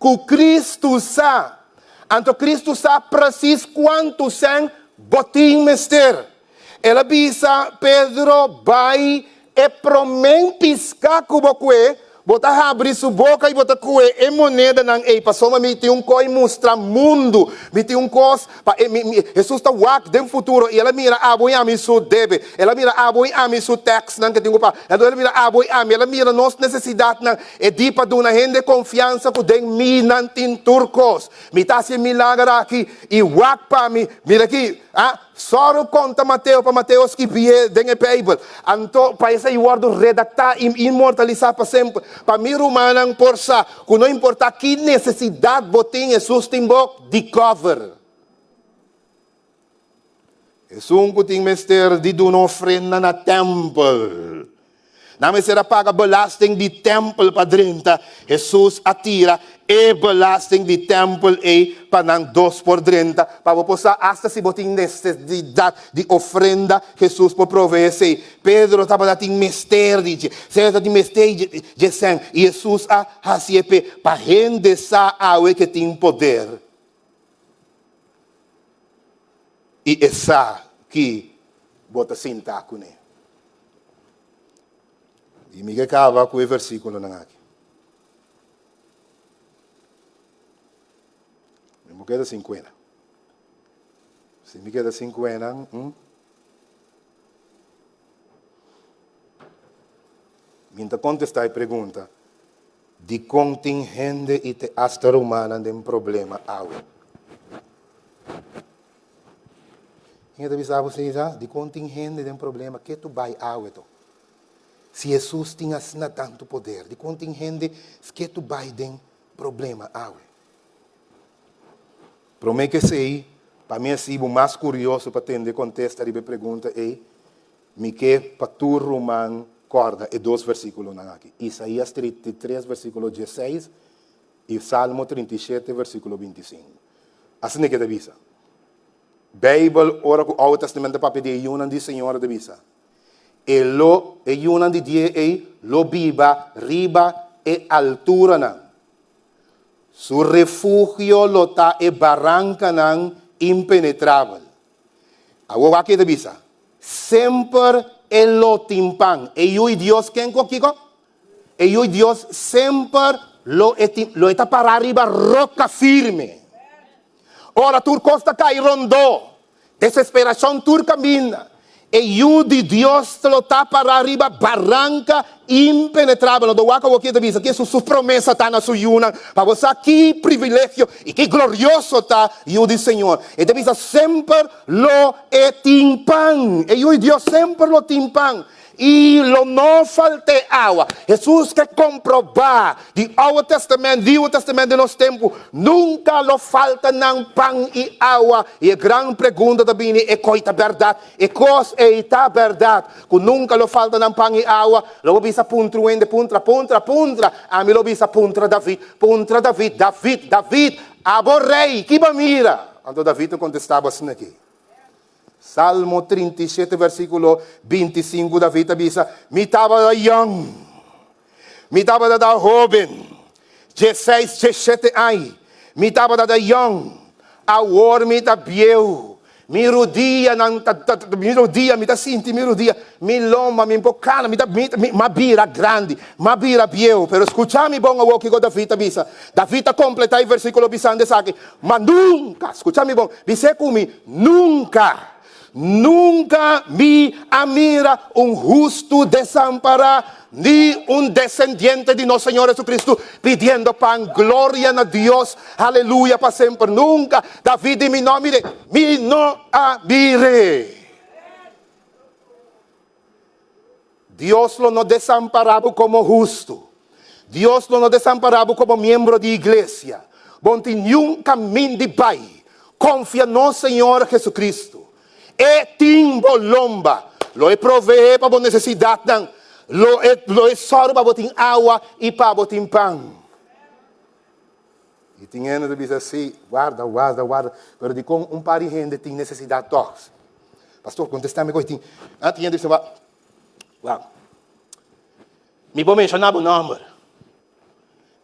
Ku Kristu sa. Anto Kristu sa presis kuantu sèn bo tin mester. El a bisa Pedro, Bai e promé piská ku bo kue, bo ta habri su boka i bo ta kue e monedanan ei, pasobra mi tin un kos mustra mundu, mi tin un kos pa e, mi, mi, Hesus ta wak den futuro i el a mira abo i ami su debe, el a mira abo i ami su tèksnan ke tin ku paga, el a mira abo i ami, el a mira nos nesesidatnan. E di pa duna hende konfiansa ku den mi nan tin tur kos. Mi ta hasi e milager aki i wak pa mi. Mira aki, a sòru konta Mateo pa Mateo skibié den e Beibel. Anto pa esei wòrdu redaktá i inmortalisá pa semper. Pa mi rumannan por sa ku no importá ki nesesidat bo tin, Hesus tin bo di kòver. Esun ku tin mester di duna ofrenda na tèmpel. Nan mester a paga belasting di tèmpel pa drenta. Hesus a tira e belasting di tèmpel ei pa nan dos por drenta. Pa bo por sa asta si bo tin nesesidat di ofrenda, Hesus por proveé esei. Pedro tabata tin mester di dje. Sera ta tin mester dje sèn i Hesus a hasié p'e pa hende sa awe ke tin poder. I e sa ki bo ta sinta kuné. I mi ke kaba ku e versíkulonan aki. Mi bo keda sin kuena. Si mi keda sin kuena, hm? Mi ta kontestá e pregunta. Dikon tin hende i te asta rumannan den problema awe? Hende ta bisa bo si sa, dikon tin hende den problema ke tu bai awe to? Si Hesus tin asina tantu poder, dikon tin hende ke tu bai den problema awe? Promé ke esei, pa mi a sibu mas kurioso pa tende kontesta riba e pregunta ei, Mi ke pa tur ruman kòrda e dos versíkulonan aki, Isaías 33 versíkulo diesseis i Salmo 37 versíkulo 25. Asina ke ta bisa. Beibel, ora ku Oude Testament ta papia di e yunan di Señor, ta bisa, E lo, e yunan di die ei lo biba riba e alturanan. Su refugio lo ta e barankanan impenetrabel. Awor wak ke ta bisa, Semper e lo tin pan. E yu i Dios ken ku kiko? E yu i Dios semper lo e tin, lo e ta pará riba roka firme. Ora tur kos ta kai rondó, desesperashon tur kaminda. E Yu di Dios lo ta pará riba baranka impenetrabel. No wak awor ki e ta bisa, ki su promesa ta na su yunan, pa bo sa ki privilegio i ki glorioso ta Yu di Señor. E ta bisa semper lo e tin pan. E Yu di Dios semper lo tin pan. I lo no falt'é awa. Hesus ke komprobá di Oude Testament, Nieuwe Testament den nos tempu, nunka lo falta nan pan i awa. I e gran pregunta ta bini, e koi ta bèrdat? E kos ei ta bèrdat ku nunka lo falta nan pan i awa? Lo bo bisa puntra un hende, puntra, puntra, puntra. Ami lo bisa puntra David, puntra David, David, David, abo rei, ki bo a mira? Anto David ta kontestá bo asin'akí. Salmo 37 versíkulo 25 David ta bisa, Mi tabata yòn, mi tabata da hóben, dieseis, diesshete aña, mi tabata da yòn, awor mi ta bieu, mi rudianan ta, ta, mi rudia, mi ta sinti mi rudia, mi lomba, mi por kana, mi ta, mi, mi, m'a bira grandi, m'a bira bieu. Pero skucha mi bon awor kiko David ta bisa. David ta kompletá e versíkulo bisando esaki, Ma nunka, skucha mi bon, bis'é ku mi, nunka, nunka mi a mira un hustu desampará, ni un desendiente di nos Señor Jesucristo pidiendo pan. Gloria na Dios, aleluya pa semper. Nunka, David di, mi no a mir'é, mi no a mir'é. Dios lo no desampará bo komo hustu. Dios lo no desampará bo komo miembro di iglesia. Bo no tin niun kamin di bai. Konfia nos Señor Jesucristo. E tin bo lomba. Lo e proveé pa bo nesesidatnan. Lo e lo e sòru pa bo tin awa i pa bo tin pan. I tin hende ta bisa, Sí, warda, warda, warda. Pero dikon un par di hende tin nesesidat tòg? Pastor, kontestá mi kos. Tin, ah, tin hende bisa, Wak, wak, mi por menshoná bo nòmber.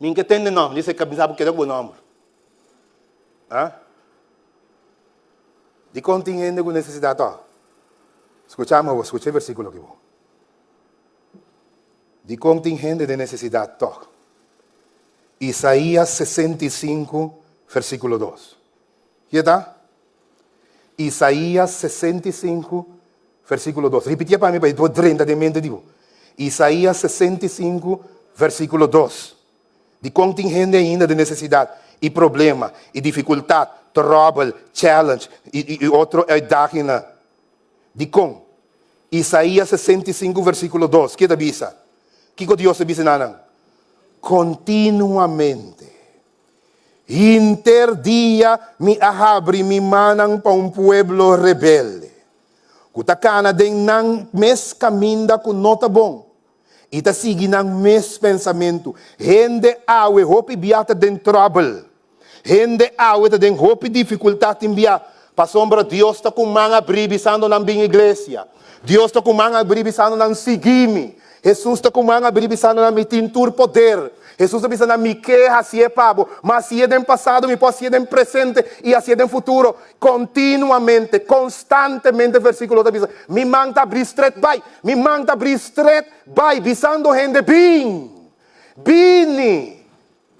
Mi n'ke tende nòmber. Mi dice, mi sa bo keda ku bo nòmber. Ah? Dikon tin hende ku nesesidat tòg? Skucha mi awor, skucha e versíkulo aki bon. Dikon tin hende den nesesidat tòg? Isaías 65, versíkulo 2. Ki e ta? Isaías 65, versíkulo 2. Ripitié pa mi pa e por drenta den mente di bo. Isaías 65, versíkulo 2. Dikon tin hende ainda den nesesidat i problema i difikultat, tròbel, challenge i, i otro uitdagingnan? Dikon? Isaías 65 versíkulo 2, ke ta bisa? Kiko Dios ta bisa na nan? Kontinuamente, hinter dia mi a habri mi mannan pa un pueblo rebelde, ku ta kana den nan mes kaminda ku no ta bon, i ta sigui nan mes pensamentu. Hende awe hopi bia ta den tròbel. Hende awe ta den hopi difikultat tin bia, pasobra Dios ta ku man abrí bisando nan bin iglesia. Dios ta ku man abrí bisando nan sigui mi. Hesus ta ku man abrí bisando nan mi tin tur poder. Hesus ta bisa nan mi ke hasié pa bo. Mi hasié den pasado, mi por hasié den presente i hasié den futuro. Kontinuamente, konstantemente versíkulo ta bisa, mi man ta abrí stret bai, mi man ta abrí stret bai, bisando hende bin, bini.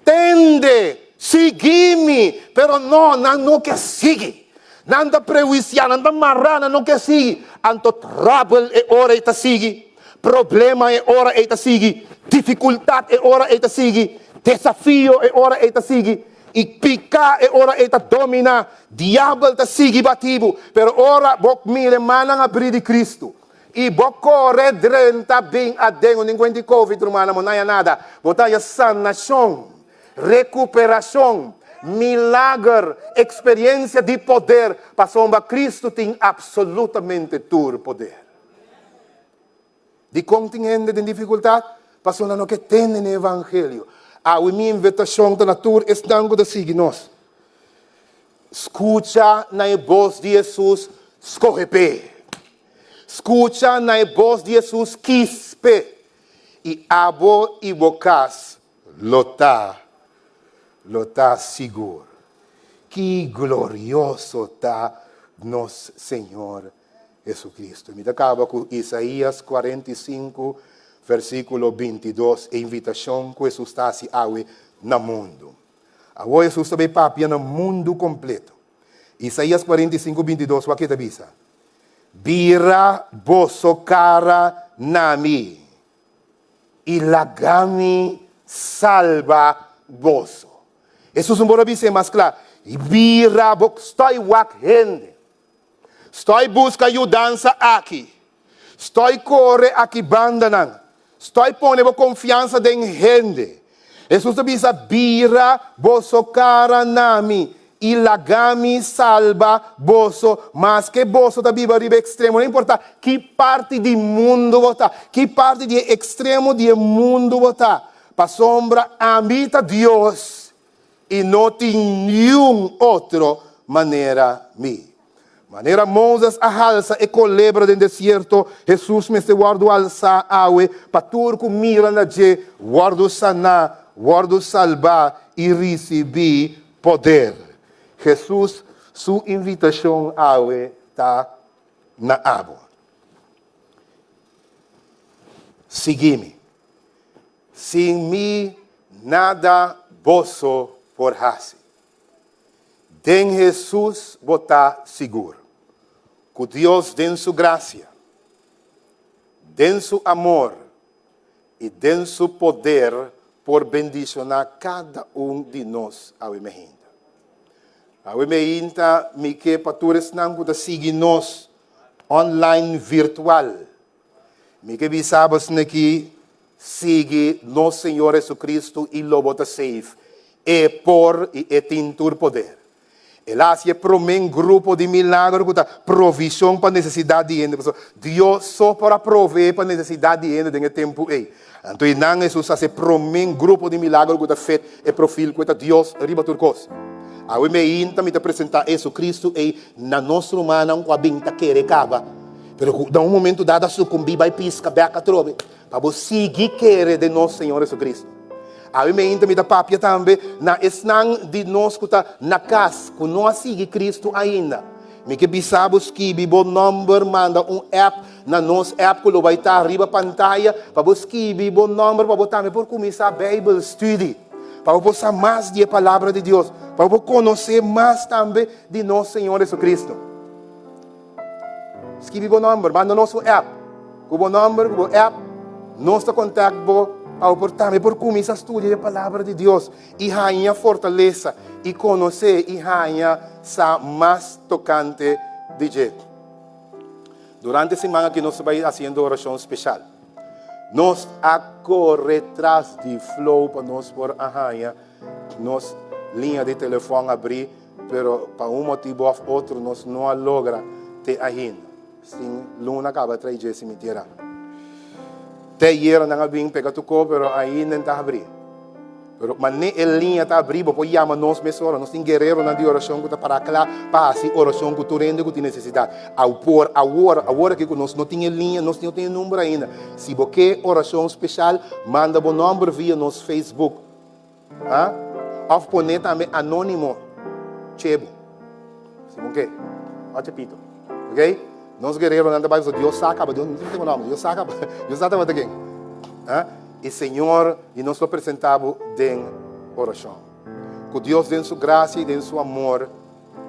Tende, sigui mi! Pero no, nan no ke sigui. Nan ta prehuisiá, nan ta mará, nan no ke sigui. Anto tròbel e ora ei ta sigui, problema e ora ei ta sigui, difikultat e ora ei ta sigui, desafio e ora ei ta sigui, i piká e ora ei ta dominá. Diabel ta sigui bati bo. Pero ora bo mira e mannan abrí di Kristu, I bo kore drenta bin aden un ninguenti covid rumannan bo no haya nada bo ta haya sanashon rekuperashon milager eksperiencia di poder pasobra Cristo tin absolutamente tur poder dikon tin hende den difikultat pasobra nan no ke tende na evangelio awe mi invitashon ta na tur esnan ku ta sigui nos skucha na e bos di Hesus skohe p'e. Skucha na e bos di Hesus kispe, i abo i bo kas lo ta lo ta sigur. Ki glorioso ta nos Señor Jesucristo. Mi ta kaba ku Isaías 45 versíkulo 22, e invitashon ku Hesus ta hasi awe na mundu. Awor Hesus ta bai papia na mundu kompleto. Isaías 45, 22, wak e ta bisa? Bira boso kara na mi i laga mi salba boso. Hesus no por a bis'é mas kla, Bira bo, stòi wak hende. Stòi buska yudansa aki. Stòi kore aki bandanan. Stòi pone bo konfiansa den hende. Hesus ta bisa, Bira boso kara na mi i laga mi salba boso. Maske boso ta biba riba e ekstremo, no importa ki parti di mundu bo ta, ki parti di e ekstremo di e mundu bo ta, pasobra ami ta Dios i no tin niun otro manera mi. Manera Moses a halsa e kolebra den desierto, Hesus mester wòrdu halsá awe pa tur ku mira na dje wòrdu saná, wòrdu salbá i risibí poder. Hesus su invitashon awe ta na abo. Sigui mi. Sin mi nada boso por hasi. Den Hesus bo ta sigur ku Dios den su grasia, den su amor i den su poder por bendishoná kada un di nos awe meinta. Awe meinta mi ke pa tur esnan ku ta sigui nos online virtual, mi ke bisa bo esnaki sigui nos Señor Jesucristo i lo bo ta safe. E por i e tin tur poder. El a hasi e promé grupo di milagro ku ta provishon pa nesesidat di hende, pasobra Dios so por a proveé pa nesesidat di hende den e tempu ei. Anto einan Hesus hasi e promé grupo di milagro ku ta fet e profil ku e ta Dios riba tur kos. Awe meinta mi ta presentá e Hesukristu ei na nos rumannan ku a bin ta kere kaba, pero ku na un momentu dado a sukumbí bai piska bèk atrobe. Pa bo sigui kere den nos Señor Jesucristo. Awe meinta mi ta papia tambe na esnan di nos ku ta na kas ku no a sigui Cristo ainda. Mi ke bisa bo skibi bo nomber, manda un app na nos app ku lo bai ta riba pantaya pa bo skibi bo nomber pa bo tambe por kuminsá Bijbel study, pa bo por sa mas di e Palabra di Dios, pa bo por konosé mas tambe di nos Señor Jesucristo. Skibi bo nomber, manda nos un app ku bo nomber, ku bo app, nos ta contact bo pa bo por tambe por cuminsa studia e Palabra di Dios i haña fortalesa i conoce i haña sa mas tocante di dje. Durante e siman aki nos ta bai haciendo oracion special. Nos a corre tras di flow pa nos por a haña nos liña di telefon abri. Pero pa un motibu of otro nos no a logra te ainda. Sin luna caba trae dje simitiera. Te ayera nan a bin pega tuco pero ainda en ta habri. Pero mane e liña ta habri bo por yama nos mesora. Nos tin guereronan di oracion cu ta para cla pa haci oracion cu tur hende cu tin necesidad. Awor, awor, awor aki cu nos no tin e liña, nos no tin e number ainda. Si bo ke oracion special, manda bo nomber via nos Facebook. Ha? Of pone tambe anonimo chebo. Si bon ke. O chepito. Ok? Nos guerreronan ta bai pasobra Dios sa kaba. Dios no tin nomber. Dios sa kaba. Dios sa tabata ken. Ha? I Señor, i nos lo presenta bo den orashon. Ku Dios den su grasia i den su amor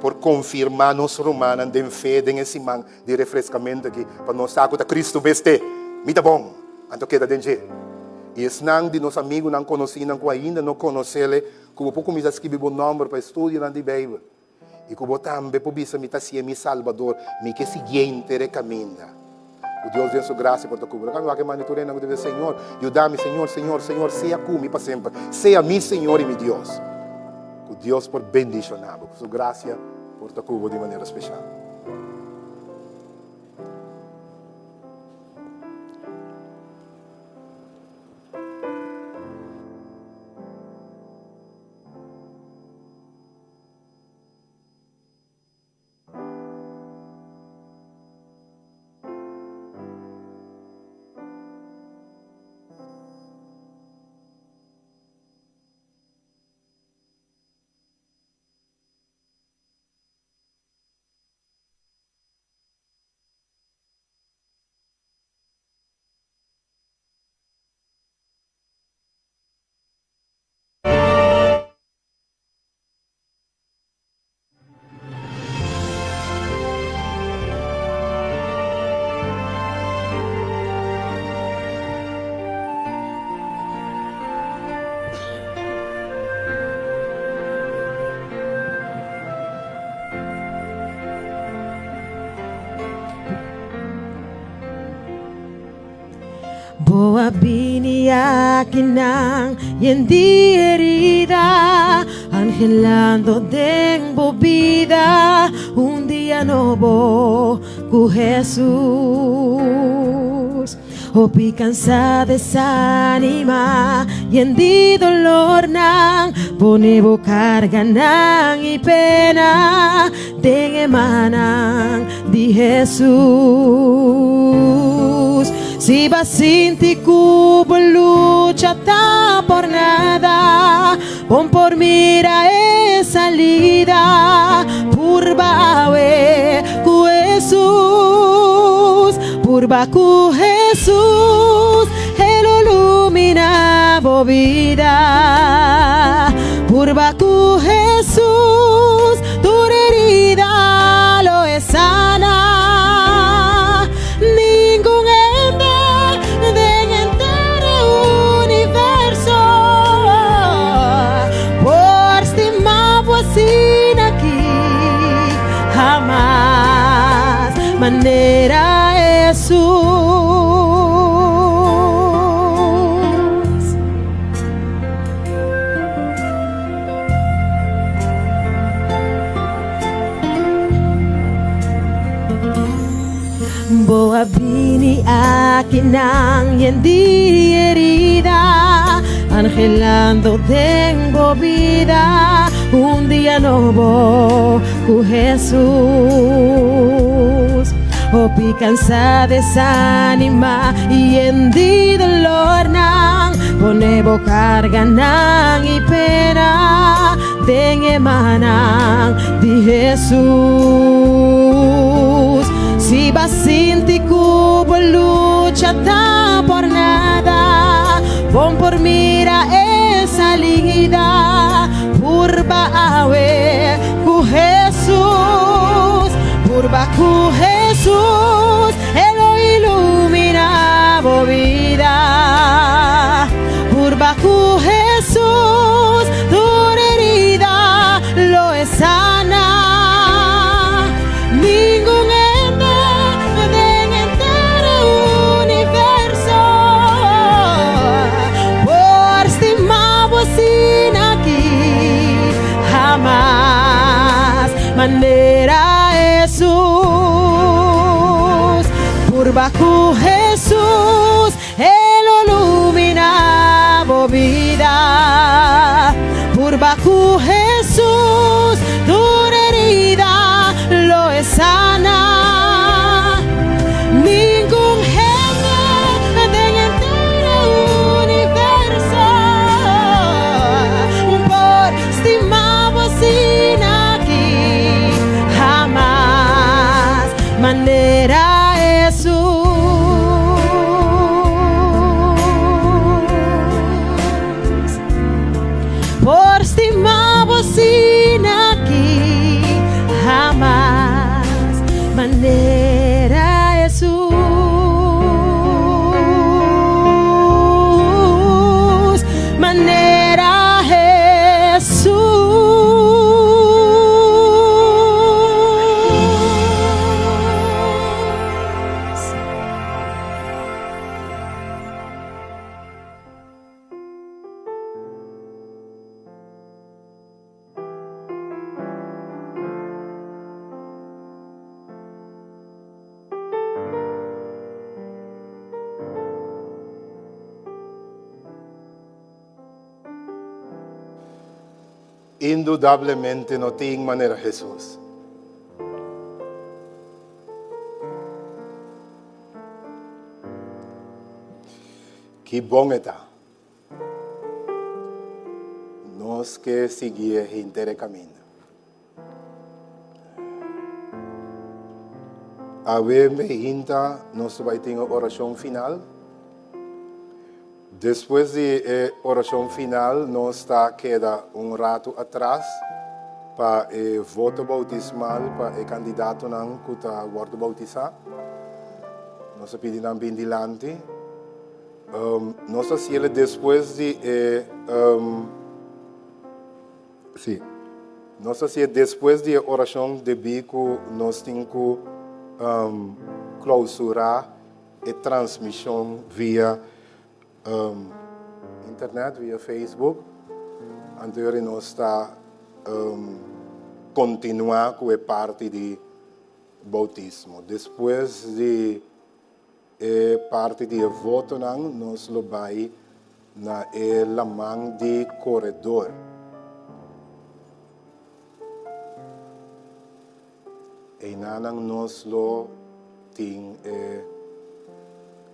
por konfirmá nos rumannan den fe den e siman di refreskamentu aki, pa nos sa ku ta Kristu mester. Mi ta bon, anto keda den dje. I esnan di nos amigunan konosínan ku ainda no konos'El, ku bo por kuminsá skibi bo nòmber pa e studionan di Beibel, i ku bo tambe por bisa, Mi ta si'E mi Salbador, mi ke siguié henter e kaminda. Ku Dios den su grasia por ta ku bo. Lo kambia wak e man di tur hende ku ta bisa, Señor, yuda mi, Señor, Señor, Señor, sea ku mi pa semper. Sea mi Señor i mi Dios. Ku Dios por bendishoná bo. Ku su grasia por ta ku bo di manera speshal. Bo a bini akinan yen di herida, anhelando den bo bida un dia nobo ku Hesus. Hopi kansa, desanima, yen di dolornan, pone bo karganan i pena den e mannan di Hesus. Si bo a sinti ku bo lucha ta por nada, bon por mira e salida, purba awe ku Hesus. Purba ku Hesus, E lo lumina bo bida. Purba ku Hesus, tur herida lo e sana. Ningun hende den henter e universo por stima bo asina aki hamas manera Hesus. Bo a bini akinan yen di herida, anhelando den bo bida un dia nobo ku Hesus. Hopi kansa, desanima yen di dolornan, pone bo karganan i pena den e mannan di Hesus. Si bo a sinti ku bo lucha ta por nada, bon por mira e salida, purba awe ku Hesus. Purba ku Hesus, E lo ilumina bo bida. Purba ku Hesus, tur herida lo e sana. Ningun hende den henter e universo por stima bo asina aki hamas manera Hesus. Purba ku Hesus. E lo lumina bo bida. Purba ku Hesus, tur herida lo e sana. Ningun hende den henter e universo por stima bo asina aki hamas manera Hesus. Por stima bo asina aki hamas manera Hesus. Manera Hesus. Indudablemente no tin manera Hesus. Ki bon e ta! Nos ke siguié henter e kaminda. Awe meinta nos ta bai tin e orashon final. Despues di e orashon final nos ta keda un ratu atras pa e voto boutismal pa e kandidatonan ku ta wòrdu boutisá. Nos ta pidi nan bin dilanti. Nos ta hasiel despues di e Sí. Nos ta hasié despues di e orashon debí ku nos tin ku klousurá e transmishon via. Internet, via Facebook. Anto yori nos ta kontinuá ku e parti di boutismo. Despues di e parti di e votonan nos lo bai na e laman di koredor. Einanan nos lo tin e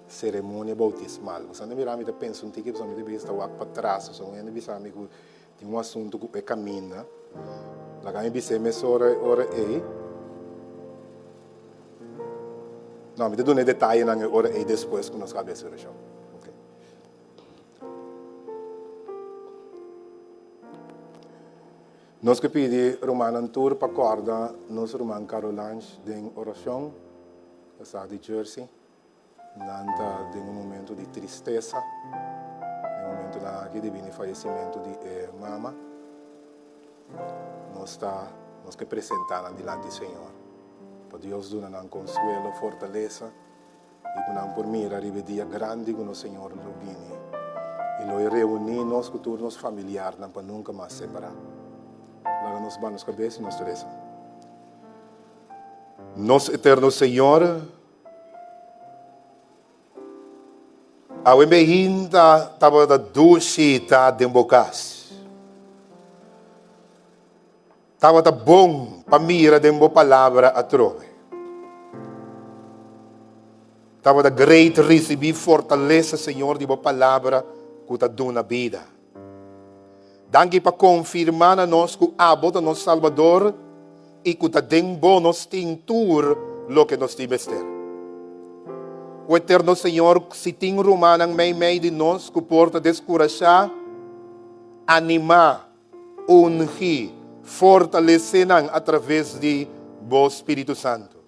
seremonia boutismal. Bo sa no mira mi ta pensa un tiki pasobra mi ta bisa ta wak patras pasobra un hende bisa mi ku tin un asuntu ku e kaminda. Laga mi bis'é mesora e ora ei. No, mi ta duna e detayenan e ora ei despues ku nos kaba e orashon. Okay. Nos ke pidi rumannan tur pa kòrda nos ruman Carolange den orashon, kasá di Jersey. Nan ta den un momento di tristesa den momentonan aki debí na e fayesimentu di e mama. Nos ta nos ke presentá nan dilanti Señor pa Dios duna nan konsuelo, fortalesa i ku nan por mira riba e dia grandi ku nos Señor lo bini i lo e reuní nos ku tur nos familiarnan pa nunka mas separá. Laga nos ba nos kabes i nos ta resa. Nos Eterno Señor. Awe mi hinta tabata dushi ta den bo kas. Tabata bon pa mira den bo palabra atrobe. Tabata great risibí fortalesa, Señor, di bo palabra ku ta duna bida. Danki pa konfirmá na nos ku abo ta nos Salbador i ku ta den bo nos tin tur loke nos tin mester. O Eterno Señor, si tin rumannan meimei di nos ku por ta deskurashá, animá, ungí, fortalesé nan atraves di bo Spiritu Santu.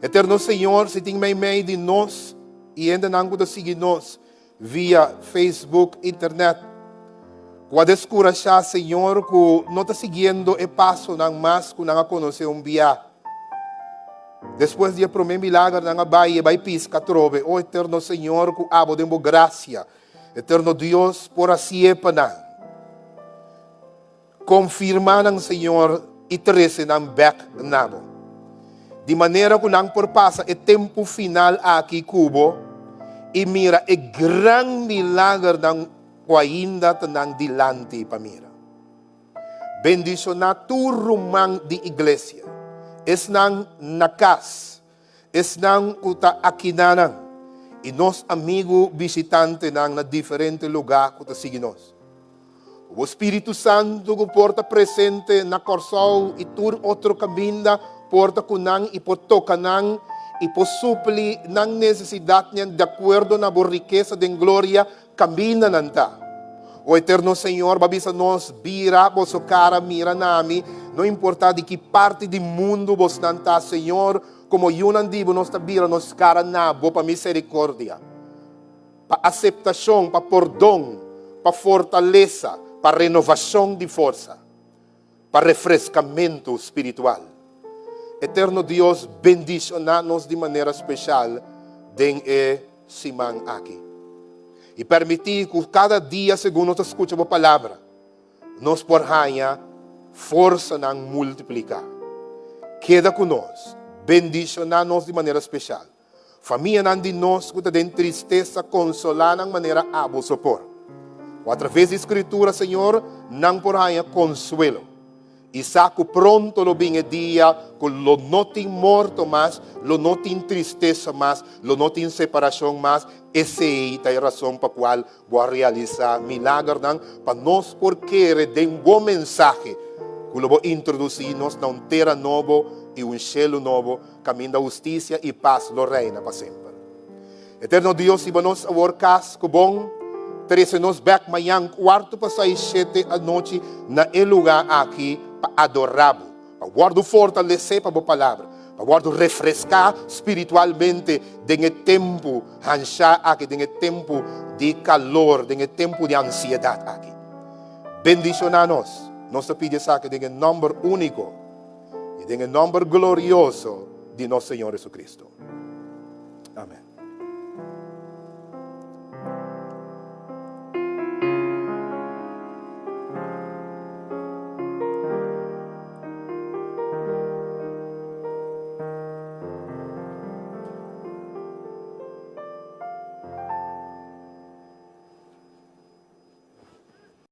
Eterno Señor, si tin meimei di nos i hendenan ku ta sigui nos via Facebook, internet, ku a deskurashá, Señor, ku no ta siguiendo e pasonan mas ku nan a konosé un bia. Despues di e promé milager nan a bai i e bai piska atrobe. O Eterno Señor, ku abo den bo grasia, Eterno Dios, por hasié pa nan. Konfirmá nan, Señor, i trese nan bèk na Bo, di manera ku nan por pasa e tempu final aki ku Bo i mira e gran milagernan ku ainda ta nan dilanti pa mira. Bendishoná tur ruman di iglesia, esnan na kas, esnan ku ta akiná nan, i nos amigu bishitantenan na diferente lugá ku ta sigui nos. Ku bo Spiritu Santu ku por ta presente na Kòrsou i tur otro kaminda por ta ku nan i por toka nan i por supli nan nesesidatnan di akuerdo na bo rikesa den gloria kaminda nan ta. O Eterno Señor, bo a bisa nos, Bira boso kara mira na mi, no importá di ki parti di mundu bosnan ta, Señor, komo yunan di bo nos ta bira nos kara na bo pa miserikordia. Pa aseptashon, pa pordon, pa fortalesa, pa renovashon di forsa, pa refreskamentu spiritual. Eterno Dios bendishoná nos di manera speshal den e siman aki. I permití ku kada dia segun nos ta skucha bo palabra, nos por haña forsanan multipliká. Keda ku nos, bendishoná nos di manera speshal. Famianan di nos ku ta den tristesa konsolá nan manera abo so por. Ku atraves di Skritura, Señor, nan por haña konsuelo i sa ku pronto lo bin e dia ku lo no tin morto mas, lo no tin tristesa mas, lo no tin separashon mas. Esei ta e rason pa kual Bo a realisá milagernan pa nos por kere den Bo mensahe ku lo Bo introdusí nos na un tera nobo i un shelu nobo kaminda hustisia i pas lo reina pa semper. Eterno Dios, hiba nos awor kas ku bon, trese nos bèk mañan kuartu pasá i shete anochi na e lugá aki pa adorá Bo, pa wòrdu fortalesé pa Bo Palabra, pa wòrdu refreská spiritualmente den e tempu Hanshá aki den e tempu di kalor, den e tempu di ansiedat aki. Bendishoná nos. Nos ta pidi esaki den e nòmber úniko i den e nòmber glorioso di nos Señor Jesucristo. Amèn.